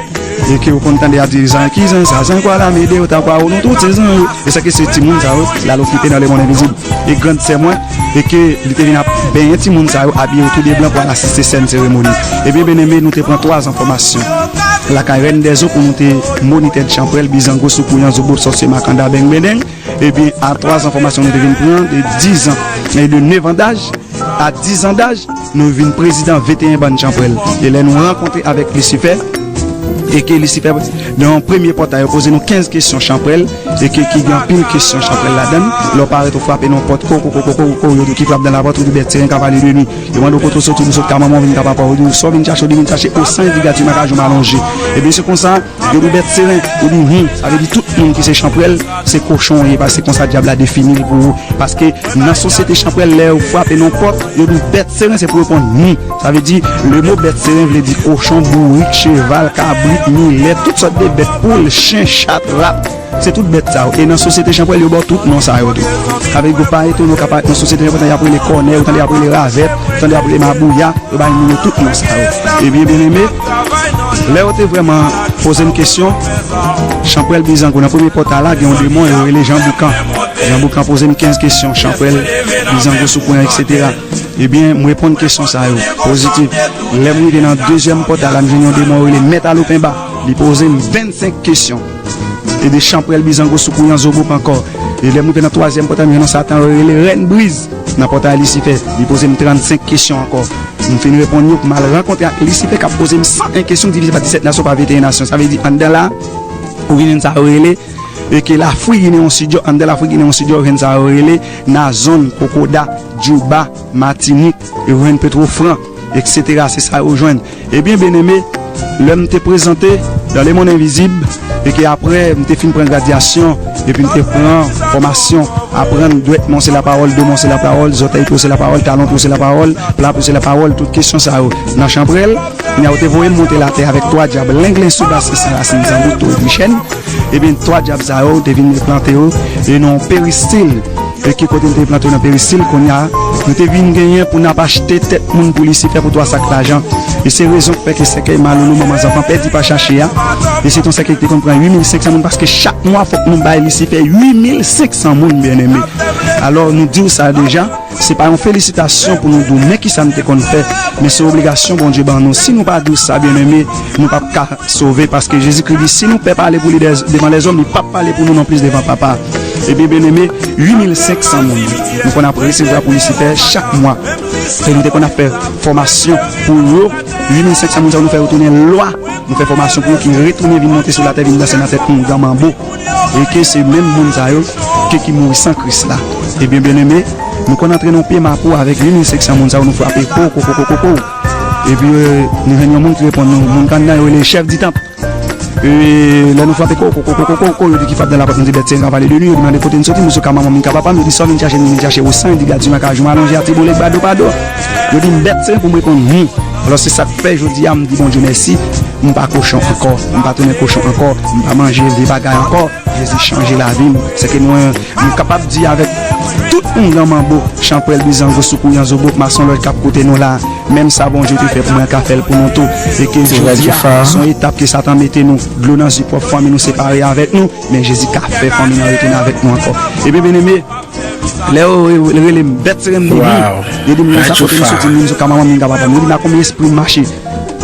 E ke ou konn tande y ap di, zan ki zan sa, zan kwa la mede yo ta kwa ou, nou tout se zan yo. E sa ke se timoun sa yo, l al okipe nan lemonn envizib. E grann sè mwen, e ke li te vin ap benyen timoun sa yo, abiye yo tou de blan pou al asiste sèn seremoni. Ebyen, byeneme, nou te pran twa zan fòmasyon lakay Rèn dèzo pou nou te monitè chanpwèl, bizango, soukouyan, zobo, sòsye, makanda, beng bendeng. Ebyen, a twa zan fòmasyon nou te vin pran, de dizan e de nevan daj, a dizan daj, nou vin prezidan venteyen bann chanpwèl. E lè nou rankontre avèk Lisifè, e ke Lisifè, nan yon premye pòtay, yo poze nou kenz kesyon chanpwèl, e ke ki gen anpil kesyon chanpwèl ladan l. Lè w parèt, ou frape nan yon pòt, ko, ko, ko, yo di w ki frape dan lapòt, ou di bèt seren ka pale de nwi. Yo mande w kote w soti, ou di w sot ka manman w vin ka papa w, ou di w sa w vin chache, ou di vin chache, o san e vigatri makajou m alonje. Ebyen, se konsa, yo di w bèt seren, ou di hum. Sa vle di tout moun ki se chanpwèl, se kochon w ye, paske se konsa dyab la defini l pou ou. Paske nan sosyete chanpwèl, lè yo frape nan pòt, yo di w bèt seren, se pou reponn hum. Sa vle di, le mo bèt seren vle di kochon, bourik, cheval, kabrit, milèt, tout sòt de bèt, poul, chen, chat, rat. Se tout bèt sa yo. E nan sosyete chanpwèl, yo ba w tout non sa yo tou. Sa vle di, ou pa etone, ou ka parèt nan sosyete chanpwèl, tande y ap rele kònè, ou tande y ap rele ravèt, ou tande y ap rele mabouya, yo bay moun yo tout non sa yo. Ebyen, byeneme, lè yo te vrèman poze m kesyon, chanpwèl bizango, nan premye pòtay la, gen yon demon, yo rele Jan Boukan. Jan Boukan poze m kenz kesyon, chanpwèl bizango, soukouyan, etsetera. Ebyen, m reponn kesyon sa yo, pozitif. Lè m rive nan dezyèm pòtay la, m jwenn yon demon, yo rele Mèt Alopenba. Li poze m vennsenk kesyon. E de chanpwèl bizango soukouyan zobop ankò. E lè m rive nan twazyèm pòtay, m jwenn yon satan yo rele Rèn Briz nan pòtay Lisifè. Li poze m trannsenk kesyon ankò. M fin reponn yo pou m al rankontre ak Lisifè k ap poze m san en kesyon divize pa disèt nasyon pa venteyen nasyon. Sa vle di anndan la, ou vin jwenn sa yo rele, e ke Lafrik gen yon sidyo, anndan Lafrik gen yon sidyo, ou jwenn sa yo rele Nazon, Kokoda, Djouba, Matinik, e ou jwenn Petwofran, etsetera. Se sa yo jwenn. Ebyen, byeneme, lè m te prezante dans le monde invisible, e ke apre m te fin pran gradyasyon, epi m te pran fòmasyon, aprann dwèt mwen se lapawòl, do mwen se lapawòl, zòtèy pye w se lapawòl, talon pye w se lapawòl, pla pye w se lapawòl, tout kesyon sa yo. Nan chanpwèl, kounye a yo te voye m monte latè avèk twa dyab, lenglen, soubas, san rasin, zanbout, tobichèn. Ebyen, twa dyab sa yo, te vin plante yo, e nan yon peristil, e ki kote l te plante nan peristil, kounye a, nou te vin genyen pou n ap achte tèt moun pou Lisifè pou twa sak lajan. E se rezon k fè ke sèkèy malolo manman zanfan pèdi pa chache a. E se t yon sèkèy ki te konn pran uit mil senk san moun, paske chak mwa fòk nou bay Lisifè uit mil senk san moun, byeneme. Alò, nou di w sa deja, se pa yon felisitasyon pou nou di w, men kisa n te konn fè, men se obligasyon Bondye ban nou. Si nou pa di w sa, byeneme, nou p ap ka sove, paske Jezikri di, si nou pè pale pou li dè-, devan lèzòm, li p ap pale pou nou nonplis devan Papa. Ebyen, byeneme, uit mil senk san moun nou konn ap resevwa pou Lisifè chak mwa. E nou te konn ap fè fòmasyon pou yo. Uit mil senk san moun sa yo, nou fè yo tounen lwa. Nou fè fòmasyon pou yo ki retounen vin monte sou latè, vin danse nan tèt oungan manbo. E ke se menm moun sa yo ke ki mouri san Kris la. Ebyen, byeneme, nou konn antre nan pye mapo avèk uit mil senk san moun sa yo, nou frape ko, ko, ko, ko, ko, ko. Epi, e, nou jwenn yon moun ki reponn nou, moun kanna yo rele chèf di tanp. E, lè nou frape ko, ko, ko, ko, ko, ko, ko, yo di ki frape nan lapòt, nou di bèt seren ka pale de nou, yo di mande kote n soti, nou sou ka manman m, ka papa m, yo di sa w vin chache, nou vin chache osan, yo di gad di makaj, ou alonje ati bolek ba do pa do. Yo di m bèt seren pou m reponn hum. Alò se sa k fè jodi a m di Bondye mèsi, m pa kochon ankò, m pa tounen kochon ankò, m pa manje vye bagay ankò. Jezi chanje lavi m. Sèke nou, nou kapab di avèk tout ongan manbo, chanpwèl, bizango, soukouyan, zobo, mason, lòj k ap koute nou la, menm sa Bondye te fè pou mwen, l ka fè l pou nou tou. E ke jodi a, se yon etap ke Satan mete nou, dlo nan zye pwòp fanmi nou separe avèk nou, men Jezi ka fè fanmi nan retounen avèk nou ankò. Ebyen, byeneme, lè yo re- rele m bèt seren m di hum, yo di m sa kote m soti, m di m sou ka manman m, m ka papa m, yo di m a konbyen espri m mache.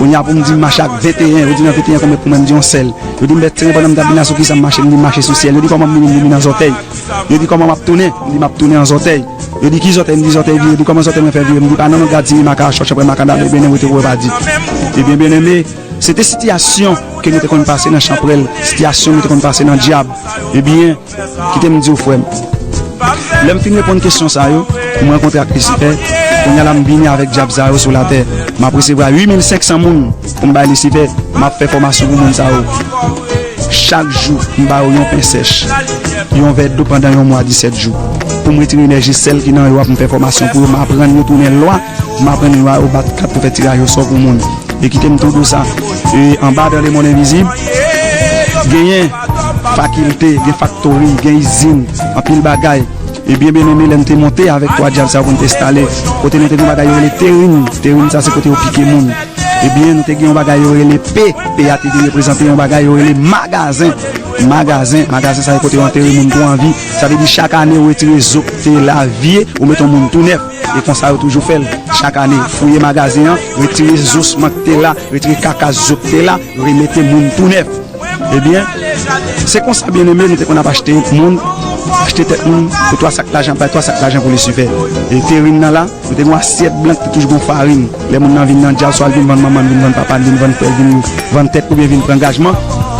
Kounye a pou m di m mache ak venteyen, yo di nan venteyen konbyen pou mwen, m di yon sèl. Yo di m bèt seren pandan m t ap vin la sou kisa m mache, m di m mache sou syèl. Yo di kòman m vini, m di m vin nan zòtèy. Yo di kòman m ap tounen, m di m ap tounen an zòtèy. Yo di ki zòtèy, m di zòtèy vire, yo di kòman zòtèy mwen fè vire, m di pa nan non gad si maka chòch apre maka dam ebyen wete wè pa di. Ebyen byeneme, se te sitiyasyon ke nou te konn pase nan chanpwèl, sitiyasyon nou te konn pase nan dyab. Ebyen, kite m di w frè m. Lè m fin reponn kesyon sa yo, pou m rankontre ak Lisifè, kounye a la m vini avèk dyab sa yo sou latè. M ap resevwa uit mil senk san moun pou m bay Lisifè, m ap fè fòmasyon pou moun sa yo. Chak jou, m ba yo yon pen sèch, yon vè dlo pandan yon mwa disèt jou. Pou m retire enèji sèl ki nan yo a pou m fè fòmasyon pou yo, m aprann yo tounen lwa, m aprann yo a yo bat kat pou fè tiraj osò pou moun. E kite m tou di w sa, e anba dan lemonn envizib, genyen fakilte, gen faktori, gen izin, anpil bagay. Ebyen, byeneme, lè n te monte avèk twa dyab sa yo pou n te enstale, kote nou te gen yon bagay yo rele terin. Terin sa se kote yo pike moun. Ebyen, nou te gen yon bagay yo rele pe. Pe a te vin reprezante yon bagay yo rele magazen. Magazen, magazen sa se kote yo antere moun pou anvi. Sa vle di chak ane ou retire zo k te la vye, ou mete yon moun tou nèf. E konsa yo toujou fè l. Chak ane, fouye magazen an, retire zo sman k te la, retire kaka zo k te la, remete moun tou nèf. Ebyen, se konsa, byeneme, nou te konn ap achte moun, achte tèt moun pou twa sak lajan, bay twa sak lajan pou Lisifè. E terin nan la, nou te gen yon asyèt blan ki te toujou gen farin. Lè moun nan vin nan dyab, swa l vin vann manman l, vin vann papa l, vin vann frè l, vin vann tèt oubyen vin pran angajman,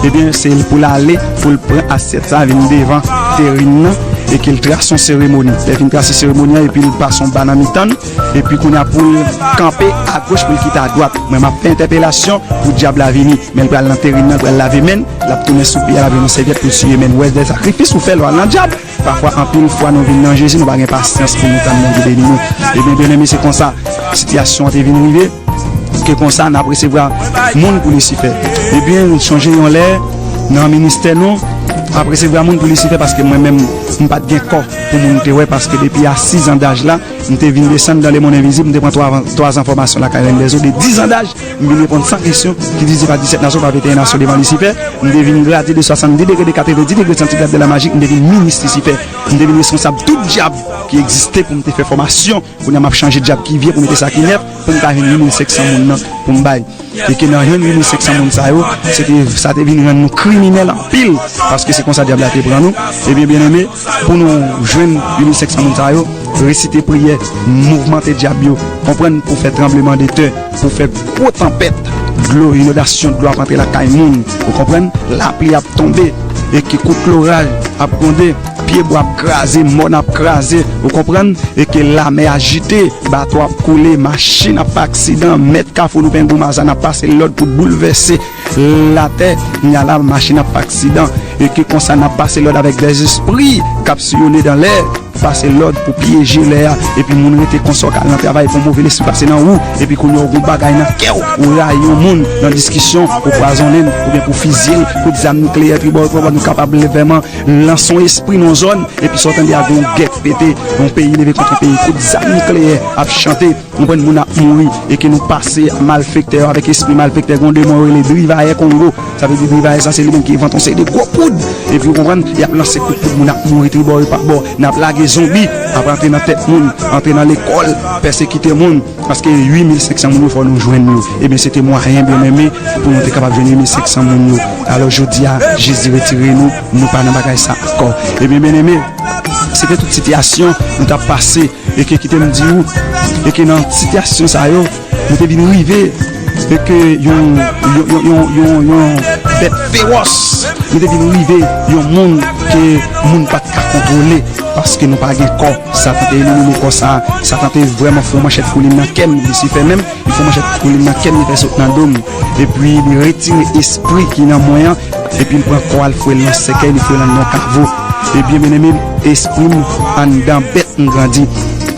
ebyen, se pou l ale, pou l pran asyèt sa, vin devan terin nan, e ke l trase yon seremoni. Lè l fin trase seremoni an, epi l pase yon ba nan mitan n, epi kounye a pou l kanpe agoch, pou l kite adwat. Mwen, m ap fè entèpelasyon pou dyab la vini. Men l pral nan terin nan, l pral lave men l, l ap tounen sou pye a, l ap jwenn yon sèvyèt pou l siye men l. Ou wè, de sakrifis ou fè lè w al nan dyab. Pafwa, anpil fwa, nou vin nan Jezi, nou pa gen pasyans pou nou tann Bondye beni nou. Ebyen, byeneme, se konsa sitiyasyon an te vin rive, ke konsa n ap resevwa moun pou Lisifè. Ebyen, nou chonje yon lè, nan ministè nou, ap resevwa moun pou Lisifè, paske mwen menm, m pa t gen kò pou moun te wè, paske depi a sis an daj la, m te vin desann dan lemonn envizib, m te pran twa, twa zan fòmasyon lakay Rèn dèzo, de diz an daj, m vin reponn san kesyon ki divize pa disèt nasyon, pa venteyen nasyon devan Lisifè, m te vin gradye de swasanndis degre, de katrevenndis degre santigrad de la maji, m te vin minis Lisifè, m te vin responsab tout dyab ki egziste pou m te fè fòmasyon, kounye a m ap chanje dyab ki vye pou mete sa ki nèf, pou m ka jwenn uit mil senk san moun nan pou m bay. E ke nan jwenn uit mil senk san moun sa yo, se te, sa te vin rann nou kriminèl anpil, paske se konsa dyab la te pran nou. Ebyen, byeneme, pou nou jwenn uit mil senk san moun sa yo, resite priyè, mouvmante dyab yo, konprann, pou fè tranblemanntè, pou fè gwo tanpèt dlo, inondasyon dlo ap antre lakay moun, ou konprann, lapli ap tonbe, e ke kout loraj ap gwonde, pyebwa ap kraze, mòn ap kraze, ou konprann, e ke lamè ajite, bato ap koule, machin ap fè aksidan, mèt Kafou Loupengou Mazàn ap pase lòd pou boulvèse latè, kounye a la machin ap fè aksidan, e ke konsa n ap pase lòd avèk dèzespri k ap siyone dan lè, pase lòd pou pyeje lè a, epi moun rete konsa w ka al nan travay, pou move lespri pase nan ou, epi kounye a w gen bagay nan kè w, ou rayi yon moun nan diskisyon, ou pwazonnen l, oubyen pou fizye l, kout zam nikleyè, tribò, tribò, nou kapab vrèman lanse yon espri nan yon zòn, epi sa w tande a gen yon gè k pete, yon peyi leve kont yon peyi, kout zam nikleyè ap chante, ou konprann, moun ap mouri, e ke nou pase a malfektè yo avèk espri malfektè, gen yon demon yo rele Drivayè Kongo, sa vle di Drivayè sa se li menm ki envante yon seri de gwo poud, epi ou konprann, y ap lanse kout poud, moun ap mouri tribò e pa bò, n ap lage zonbi, ap antre nan tèt moun, antre nan lekòl, pèsekite moun, paske uit mil senk san moun yo fò nou jwenn yo, ebyen se te mwayen byeneme pou nou te kapab jwenn uit mil senk san moun yo, alò jodi a, Jezi retire nou, nou pa nan bagay sa ankò, ebyen byeneme, se te tout sitiyasyon nou t ap pase, e ke kite m di ou, e ke nan sitiyasyon sa yo, nou te vin rive, e ke yon, yon, yon, yon, yon, yon bèt fewòs, nou te vin rive, yon moun ke moun pa t ka kontwole, paske nou pa gen kò, Satan te elimine kò sa, Satan te vrèman fè yon manchèt kou li nan kè m, Lisifè menm, li manchèt koulin nan kè m, li fè sot nan do m. Epi li retire espri ki nan mwen an, epi li pran kò a, l foure l nan sèkèy, li foure l anndan yon kavo. Ebyen, byeneme m, espri m anndan bèt m grandi.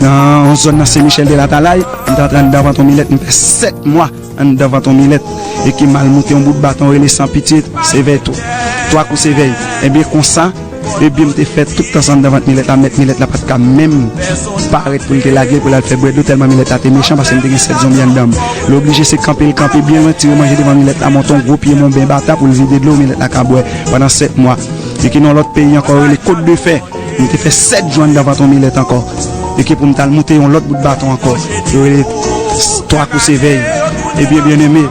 Nan yon zòn nan Sen Michèl de Latalay, m te antre anndan vant yon milèt, m fè sèt mwa anndan vant yon milèt, e ki m al moute yon bout baton rele San Pitye, sevèy tou. Twa kou sevèy. Ebyen, konsa, ebyen, m te fè tout tan sa anndan vant milèt la, mèt milèt la pa t ka menm parèt pou l te lage l, pou l al fè bwè dlo, tèlman milèt la te mechan, paske m te gen sèt zonbi anndan m. Li oblije se kanpe l kanpe byen lwen, tire manje devan milèt la, monte yon gwo pye monben bata pou l vide dlo, milèt la ka bwè pandan sèt mwa. E ki nan yon lòt peyi ankò, rele Kot de Fè. M te fè sèt jou anndan vant yon milèt ankò. E ke pou m t al moute yon lòt bout baton ankò. Yo rele twa kou sevèy. Ebyen, byeneme,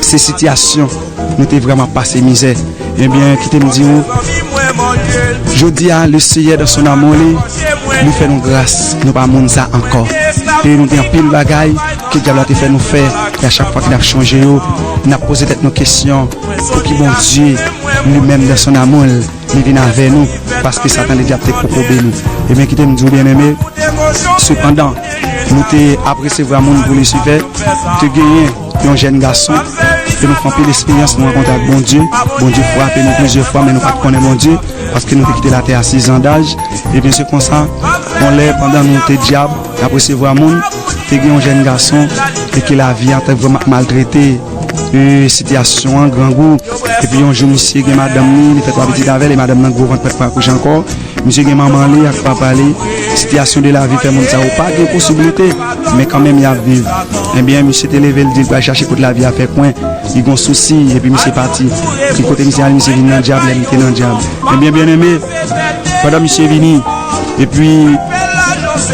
se sitiyasyon nou te vrèman pase mizè. Ebyen, kite m di w, jodi a, le Seyè dan son amou li, li fè nou gras, nou pa moun sa ankò. E nou gen anpil bagay ke dyab la te fè nou fè, e a chak fwa ke n ap chonje yo, n ap poze tèt nou kesyon, pouki Bondye, li menm dan son amou l, li vin avè nou, paske Satan ledyab te kokobe nou. Ebyen, kite m di w, byeneme, sepandan, nou te ap resevwa moun pou Lisifè, te genyen yon jèn gason, ke nou fè anpil esperyans, nou rankontre ak Bondye, Bondye frape nou plizyè fwa, men nou pa t konnen Bondye, paske nou te kite latè a sis an daj. Ebyen, se konsa, yon lè, pandan nou te dyab, n ap resevwa moun, te gen yon jèn gason, e ke lavi a te vrèman ap maltrete, e, sitiyasyon an, grangou. Epi yon jou, misye gen madanm li, li fè twa pitit avè l, e madanm nan gwo vant, pa t ka akouche ankò. Misye gen manman li ak papa li. Sitiyasyon de lavi fè moun sa yo pa gen posiblite, men kanmenm y ap viv. Ebyen, misye te leve, l di l pral chache kote lavi a fè kwen. Li gon sousi, epi misye pati. Epi kote misye ale, misye vin nan dyab, lè li te nan dyab. Ebyen, byeneme, pandan misye vini, epi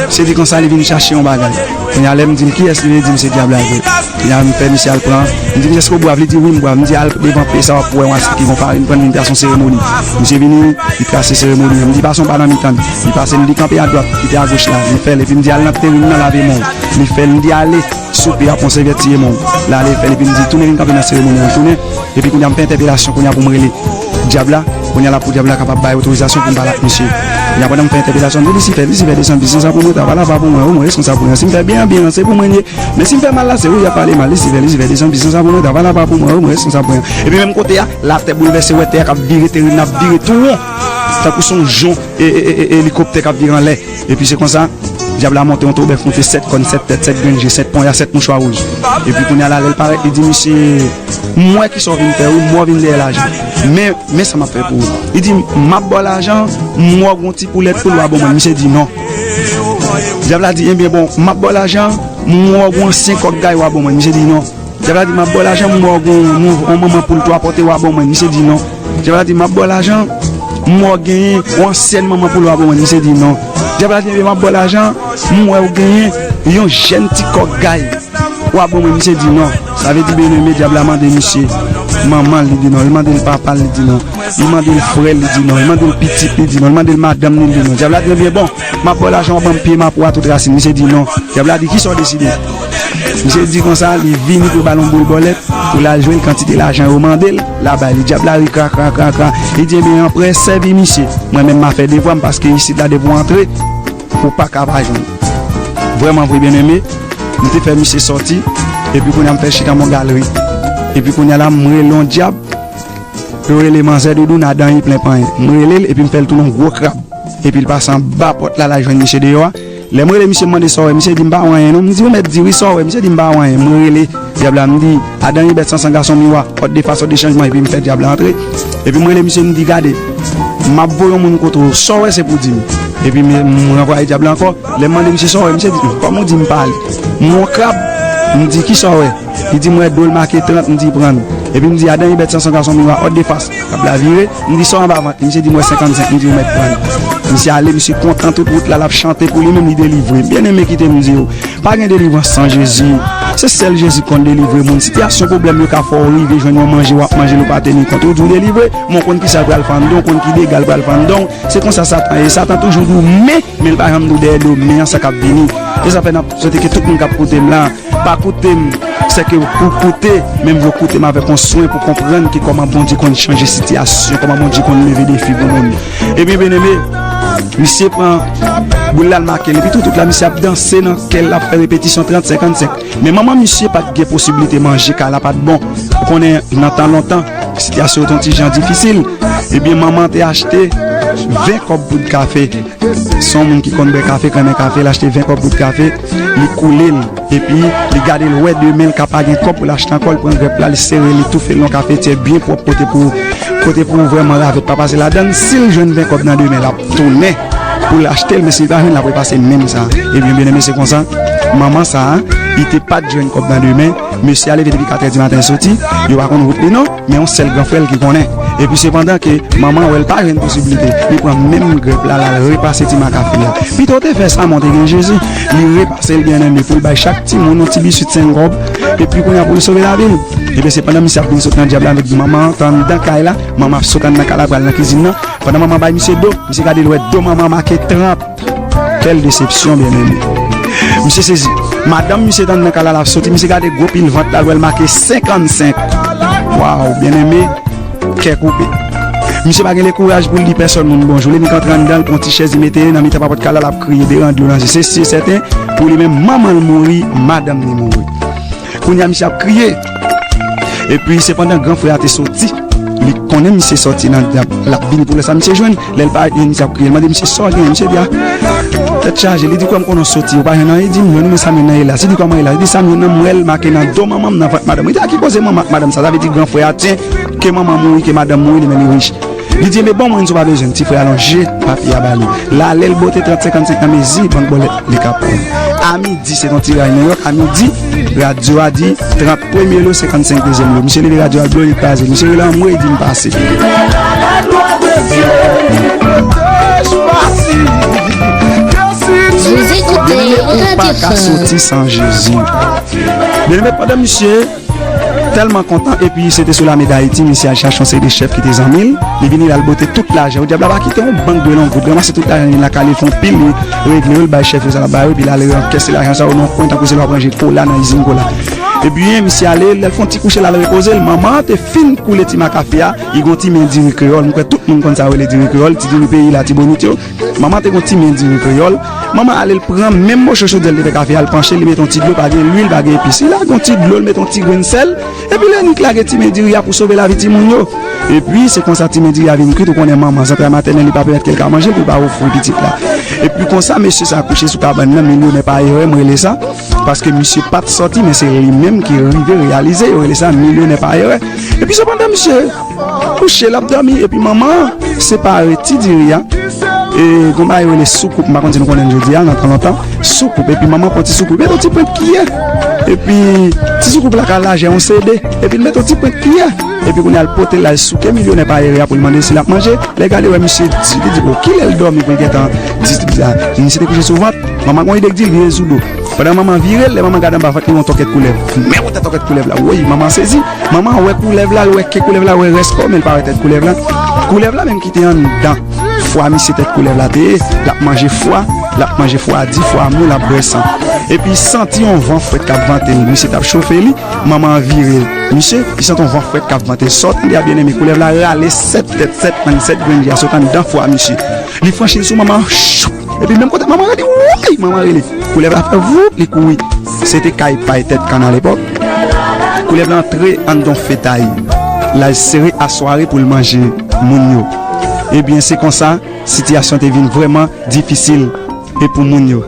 se di konsa li vin chache yon bagay. Kounye a, lè m di l kiyès li ye, li di m se dyab la vre. Kounye a, m fè misye al pran. M di misye, èske w bwav? Li di wi, m bwav. M di al devan pye sa, w ap wè yon asit ki gon farin, pran vin trase yon seremoni. Misye vini, li trase seremoni an. M di pase yon pa nan mitan l. Li pase, m di kanpe adwat, kite agoch la. Li fè l, epi m di al nan terin nan lave men w. Li fè l, m di ale sou pye a, pran sèvyèt siye men w. L ale fè l, epi m di tounen vin kanpe nan seremoni an, tounen. Epi kounye a m fè entèpelasyon kounye a pou m rele dyab la. Kounye a la pou dyab la kapab bay otorizasyon pou m pale ak misye. Kounye a pandan m fè entèpelasyon, m di Lisifè, Lisifè desann, desann sa pou mwen, travay la pa pou mwen, ou mwen reskonsab pou mwen. Si m fè byen, byen, se pou mwen l ye. Men si m fè mal la, se ou y ap pale mal. Lisifè, Lisifè desann, desann sa pou mwen, travay la pa pou mwen, ou mwen reskonsab pou mwen. Epi menm kote a, latè boulvèse, wè tè a k ap vire, teren nan ap vire tou won. Tankou se yon jon e, e, e, e, elikoptè k ap vire anlè. Epi se konsa, dyab la monte yon tobèf, monte sèt kòn, sèt tèt, sèt grenn je, sèt ponya, sèt mouchwa wouj. Epi kounye a la, lè l parèt, li di misye, m wè kisa w vin fè wi, m wè w vin dèyè lajan. Men, men sa m ap fè pou ou. Li di, m ap ba w lajan, m wè w gon ti poulèt poul w a ban mwen. Misye di non. Dyab la di, ebyen bon, m ap ba w lajan, m wè w gon ansyen kòk gay w a ban mwen. Misye di non. Dyab la di, m ap ba w lajan, m wè w gon yon, yon manman poul twa pòte w a ban mwen. Misye di non. Dyab la di, m ap ba w lajan, m wè w genyen yon ansyèn manman poul w a ban mwen. Misye di non. Dyab la di, ebyen, m ap ba w lajan, m wè w genyen yon jèn ti kòk gay w a ban mwen. Misye di non. Sa vle di, byeneme, dyab la mande misye manman l, li di non. Li mande l papa l, li di non. Li mande l frè l, li di non. Li mande l pitit, li di non. Li mande l madanm li, li di non. Dyab la di, ebyen, bon, m ap ba w lajan, w ap ban m pye mapou a tout rasin. Misye di non. Dyab la di, kisa w deside? Misye di konsa, li vini pou l ba l yon boul bòlèt, pou l al jwe l, kantite lajan yo mande l, l a bay li. Dyab la ri kra, kra, kra, kra. Li di, ebyen, anprè, sèvi misye. Mwen menm, m a fè devwa m, paske isit la, depi w antre, ou pa ka pa jwenn. Vrèman vre, byeneme, m te fè misye sòti, epi kounye a m fè chita m yon galri. Epi kounye a la, m rele yon dyab, yo rele manzè doudoun, adan li plen panyen. M rele l, epi m fè l tounen yon gwo krab. Epi l pase anba pòt la, l al jwenn misye deyò a. Lè m rele misye, m mande sa w wè, misye di m pa wè anyen non. M di ou mèt di wi, sa w wè? Misye di m pa wè anyen. M rele dyab la, m di, adan li bèt san san gason miwa, òd de fas, òd de chanjman, epi m fè dyab la antre. Epi m rele misye, m di, gade, m ap voye yon moun kote w, sa w wè se pou w di m. Epi m, m ranvwaye dyab la ankò. Lè m mande misye sa w wè, misye di, kòman w di m pale? M wè yon krab, m di, kisa w wè? Li di m wè do l make trant, m di pran l. Epi m di, adan li bèt san san gason miwa, òd de fas, krab la vire, m di sa w anba vant. Misye di m wè senkannsenk, m di ou mèt pran l. Misye ale, misye kontan tout wout la, l ap chante pou li menm, li delivre. Byeneme, kite m di w, pa gen delivrans san Jezi. Se sèl Jezi k konn delivre moun. Sitiyasyon pwoblèm yo ka fè w rive jwenn yon manje w ap manje, l ou pa teni kont, ou di w delivre, men w konn kisa l pral fè anndan w, w konn ki dega l pral fè anndan w. Se konsa Satan ye. Satan toujou di w men, men l pa janm di w dèyè do men an sa k ap vini. Se sa fè n ap swete ke tout moun k ap koute m la, pa koute m, sèke ou koute, men m vle w koute m avèk yon swen pou konprann ki kòman Bondye konn chanje sitiyasyon, kòman Bondye konn leve defi pou moun. Ebyen, byeneme, Misye pran boul la, l make l, epi tou tout la, misye ap danse nan kè l, l ap fè repetisyon trant, senkannsenk. Men manman misye pa t gen posiblite manje, kay la pa t bon. Ou konnen, nan tan lontan, sitiyasyon yo te yon ti jan difisil. Ebyen, manman te achte ven kòb poud kafe. Se yon moun ki konn bwè kafe, k renmen kafe, l achte ven kòb poud kafe, li koule l, epi li gade l wè demen l ka pa gen kòb pou l achte ankò, l pran grèp la, li sere, li toufe l nan kafetyè byen pwòp, kote pou, kote pou vrèman ravèt pa pase ladan l. Si l jwenn ven kòb nan demen, l ap tounen pou l achte l, men si l pa jwenn, l ap repase menm sa. Ebyen, byeneme, se konsa, manman sa a, li te pa t jwenn kòb nan demen, mesye a leve depi katrè di maten, soti, yo pa konn wout li non, men yon sèl gran frè l ki konnen. Epi sepandan ke manman wè l pa jwenn posiblite, li pran menm grèp la, l al repase ti ma kafe a. Pito w te fè sa, men w te gen Jezi. Li repase l, byeneme, pou l bay chak timoun yon ti biswit senk kòb, epi kounye a pou l sove lavi l. Ebyen, sepandan misye ap vin sot nan dyab la, avèk manman an, t anndan kay la, manman ap sot anndan kay la, pral nan kizin nan. Pandan manman bay misye do, misye gade l wè do manman make trant. Kèl desepsyon, byeneme. Misye sezi. Madanm misye t anndan kay la, l ap soti, misye gade gwo pil vant la, l wè l make senkannsenk. Waw, byeneme, kè koupe. Misye pa gen le kouraj pou l di pèsòn moun bonjou. Li nik antre anndan, l pran ti chèz, li mete nan mitan papòt kay la, l ap kriye, de ran dlo nan zye. Se si e sèten, pou li menm, manman l mouri, madanm li mouri. Kounye a, misye ap kriye. Epi, sepandan, gran frè a te soti. Li konnen misye soti nan dyab, l ap vini pou lè sa misye jwenn. Lè l parèt, li jwenn misye ap kriye. L mande misye, "Sa w genyen?" Misye di, "A, tèt chaje." Li di, "Kwè m konnen w soti, ou pa jwenn anyen?" Li di, "M jwenn, men sa m jwenn nan e la." Li di, "Kòman e la?" Li di, "Sa m jwenn nan, m wè l make nan do manman m, nan vant madanm mwen." Li di, "A ki koze manman ak madanm sa?" Sa vle di gran frè a, tyen, ke manman mouri, ke madanm mouri, li menm li rich. Li di, "Enben, ban mwen, si w pa bezwen l." Ti frè a lonje papye a ba li. L ale, l bote trant senkannsenk nan mezi bank bòlèt li ka pran. A midi, se t on tiray Nouyòk, a midi, radyo a di, trant premye lo, senkannsenk dezyèm lo. Misye leve radyo a, blo li kraze. Misye rele anmwe, li di, "M pase." Vous écoutez Radio Fun. Byeneme, pandan misye tèlman kontan, epi se te sou Lame Dayiti, misye al chache yon seri de chèf ki te zanmi l, li vini, l al bote tout lajan yo. Dyab la pa kite yon bank dwe l yon goud, ranmase tout lajan li lakay li, fè yon pil, li regle yo, l bay chèf yo sa l ap ba yo, epi l al rankèse lajan sa yo nan yon kwen, tankou se lè w ap ranje kola nan izin kola. Ebyen, misye ale, lè l fè yon ti kouche, l al repoze l, manman an te fin koule ti ma kafe a, li gen yon ti men diri kreyòl, m kwè tout moun konn sa yo rele diri kreyòl, ti diri peyi Latibonit yo. Manman te gen yon ti men diri kreyòl. Manman ale, l pran menm moso chodyè l te fè kafe a, l panche, li mete yon ti dlo, pa gen lwil, pa gen epis. Li lage yon ti dlo, l mete yon ti grenn sèl, epi l annik lage ti men diri a pou sove lavi timoun yo. Epi, se konsa ti men diri a vin kwit, ou konnen manman, zantray matènèl, li pa pèmèt ke l ka manje l pou l pa ofri pitit la. Epi konsa, mesye sa kouche sou kabann nan, milyonè pa erè, m rele sa, paske misye pa t sòti, men se li menm ki rive reyalize, yo rele sa milyonè pa erè. Epi sepandan, misye kouche, l ap dòmi, epi manman an separe ti diri a. E gon bagay yo rele soukoup, m pa konn si nou konnen l jodi a, nan tan lontan, soukoup, epi manman pran ti soukoup, mete yon ti pwent kiyè. Epi ti soukoup la ka lajè yon C D, epi l mete yon ti pwent kiyè. Epi kounye a l pote l, l al souke milyonè pa erè a pou l mande si l ap manje. Lè l gade, wè misye di, li di, "Bon, kilè l dòmi pou l gentan di sa?" Misye te kouche sou vant. Manman gon ide k di l vire sou do. Pandan manman vire l, lè manman gade anba vant li, wè yon tòkèt koulèv. Men wè tèt tòkèt koulèv la. Woy, manman sezi. Manman wè koulèv la, l wè ke koulèv la, wè rès kò, men l pa wè tèt koulèv la. Koulèv la menm ki te anndan fwa misye, tèt koulèv la te ye, l ap manje fwa, l ap manje fwa di, fwa mou, l ap bwè san. Epi santi yon van frèt k ap vante l. Misye t ap chofe li, manman an vire l. Misye, li santi yon van frèt k ap vante l. Sa w tande a, byeneme, koulèv la rale sèt tèt, sèt mann, sèt grenn dye a sot anndan fwa misye. Li franchi l sou manman an, choup! Epi menm kote manman rele, woy! Manman rele. Koulèv la fè voup, li kouri. Se te kay pay tèt kann alepòk. Koulèv la antre anndan fetay. L al sere asware pou l manje moun yo. Ebyen, se konsa, sitiyasyon te vin vrèman difisil e pou moun yo.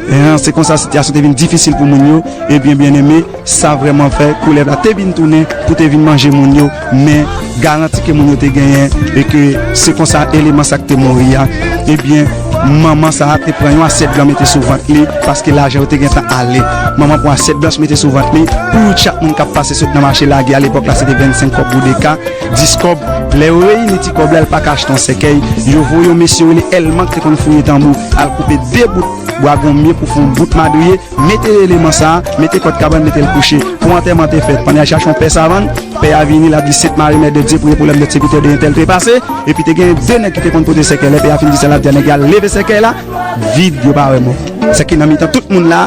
Ehe, se konsa sitiyasyon te vin difisil pou moun yo. Ebyen, byeneme, sa vrèman fè koulèv la te vin tounen pou te vin manje moun yo, men garanti ke moun yo te genyen, e ke se konsa eleman sa k te mouri a, ebyen, manman sa a te pran yon asyèt blan mete sou vant li, paske lajan yo te gentan ale. Manman pran asyèt blanch mete sou vant li, pou chak moun k ap pase sot nan mache lage a, lepòk la se te vennsenk kòb pou de ka, dis kòb. Lè yo reyini ti kòb la, l pa ka achte yon sèkèy. Yo voye yon mesye rele Èlman ki te konn fouye tanbou, al koupe de bout bwa gonmye pou fè yon bout madriye, mete eleman sa a, mete kòd kabann, mete l kouche. Pou antèman te fèt, pandan y al chache yon pè savann, pè a vini, l ap di Sent Mari, Mè de Dye, priye pou lòm dèt sèvitè de entèl trepase. Epi te gen de nèg ki te konn pote sèkèy. Lè pè a fin di sa, l ap di a nèg la, leve sèkèy la, vid, yo pa wè mò. Sèke nan mitan tout moun la,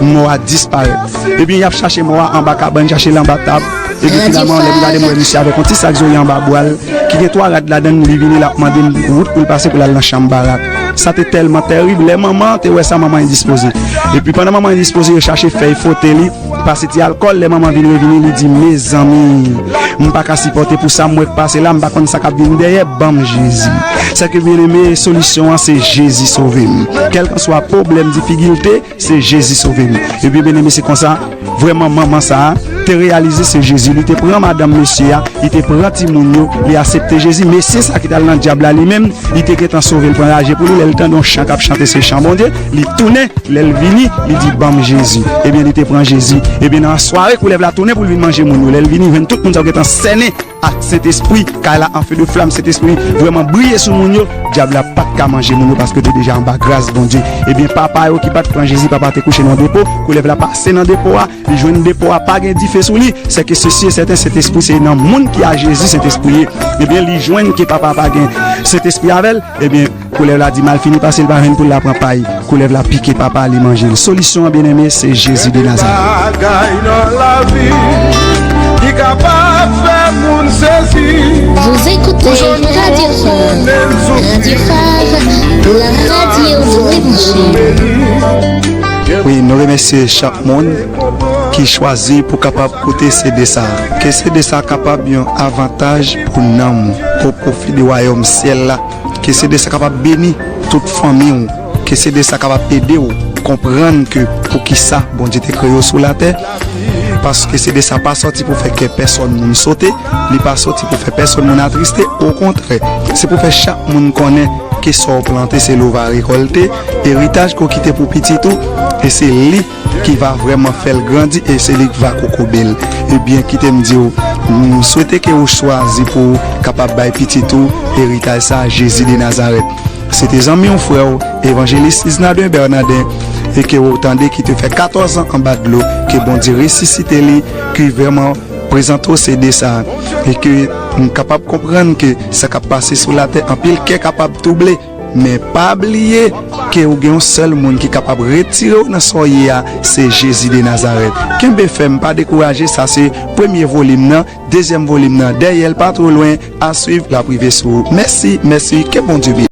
mò a disparèt. Ebyen, y ap chache mò a anba kabann, chache l anba tab. Epi finalman, lè m gade, m wè misye avèk yon ti sak zòrye anba bra l, ki gen twa rad ladan l, li vini, l ap mande m wout pou l pase pou l al nan chanm barak. Sa te tèlman tèrib. Lè manman an te wè sa, manman endispoze. Epi pandan manman endispoze, yo chache fè l fwote li, pase ti alkòl. Lè manman vin revini, li di, mezanmi, m pa ka sipòte pou sa m wè k pase la, m pa konn sa k ap vin dèyè, ban m Jezi. Sè ke byeneme, solisyon an se Jezi sove m. Kèlkanswa pwoblèm, difikilte, se Jezi sove m. Ebyen, byeneme, se konsa, vrèman, manman sa a te reyalize se Jezi. Li te pran madanm mesye a, li te pran timoun yo, li aksepte Jezi. Mesye sa ki t al nan dyab la, li menm, li te gentan sove l, pran raje pou li. Lè l tande yon chan k ap chante, se chan Bondye, li tounen. Lè l vini, li di, ban m Jezi. Ebyen, li te pran Jezi. Ebyen, nan sware, koulèv la tounen pou l vin manje moun yo. Lè l vini, jwenn tout moun sa yo gentan sènen ak Sentespri, kay la an fe de flam, Sentespri vrèman briye sou moun yo, dyab la pa t ka manje moun yo paske yo te deja anba gras Bondye. Ebyen, papa yo ki pa t pran Jezi, papa te kouche nan depo, koulèv la pase nan depo a, li jwenn depo a pa gen dife sou li, sè ke sesi e sèten, Sentespri se nan moun ki a Jezi, Sentespri ye. Ebyen, li jwenn ke papa pa gen Sentespri avè l, ebyen, koulèv la di malfini pase l pa jwenn pou l la pran pay. Koulèv la pike papa li manje l. Solisyon an, byeneme, se Jezi de Nazarèt. Bagay nan lavi ki kapab fè moun sezi. Vous écoutez Radio Phare, Radio Phare, la radio de Wi, nou remèsye chak moun ki chwazi pou kapab koute C D sa. Ke C D sa kapab yon avantaj pou nanm ou, o pwofi de wayòm syèl la. Ke C D sa kapab beni tout fanmi w. Ke C D sa kapab ede w konprann ke poukisa Bondye te kreye w sou latè. Paske C D sa pa sòti pou fè kè pèsòn moun sote, li pa sòti pou fè pèsòn moun atriste, okontrè, se pou fè chak moun konnen ke sa w plante se li w va rekòlte, eritaj ke w kite pou pitit ou, e se li ki va vrèman fè l grandi e se li ki va kokobe l. Ebyen, kite m di w, m swete ke ou chwazi pou ou kapab bay pitit ou eritaj sa a, Jezi de Nazarèt. Se te zanmi w, frè w, evanjelis Isnarden Bernardin, e ke ou tande ki te fè katòz an anba dlo, ke Bondye resisite li, ki vrèman prezante w C D sa a, e ke m kapab konprann ke sa k ap pase sou latè, anpil kè kapab twouble. Men pa bliye ke ou gen yon sèl moun ki kapab retire w nan sa w ye a, se Jezi de Nazarèt. Kenbe fèm, pa dekouraje, sa se premye volim nan, dezyèm volim nan dèyè l pa twò lwen, a swiv, l ap rive sou ou. Mèsi, mèsi, ke Bondye beni.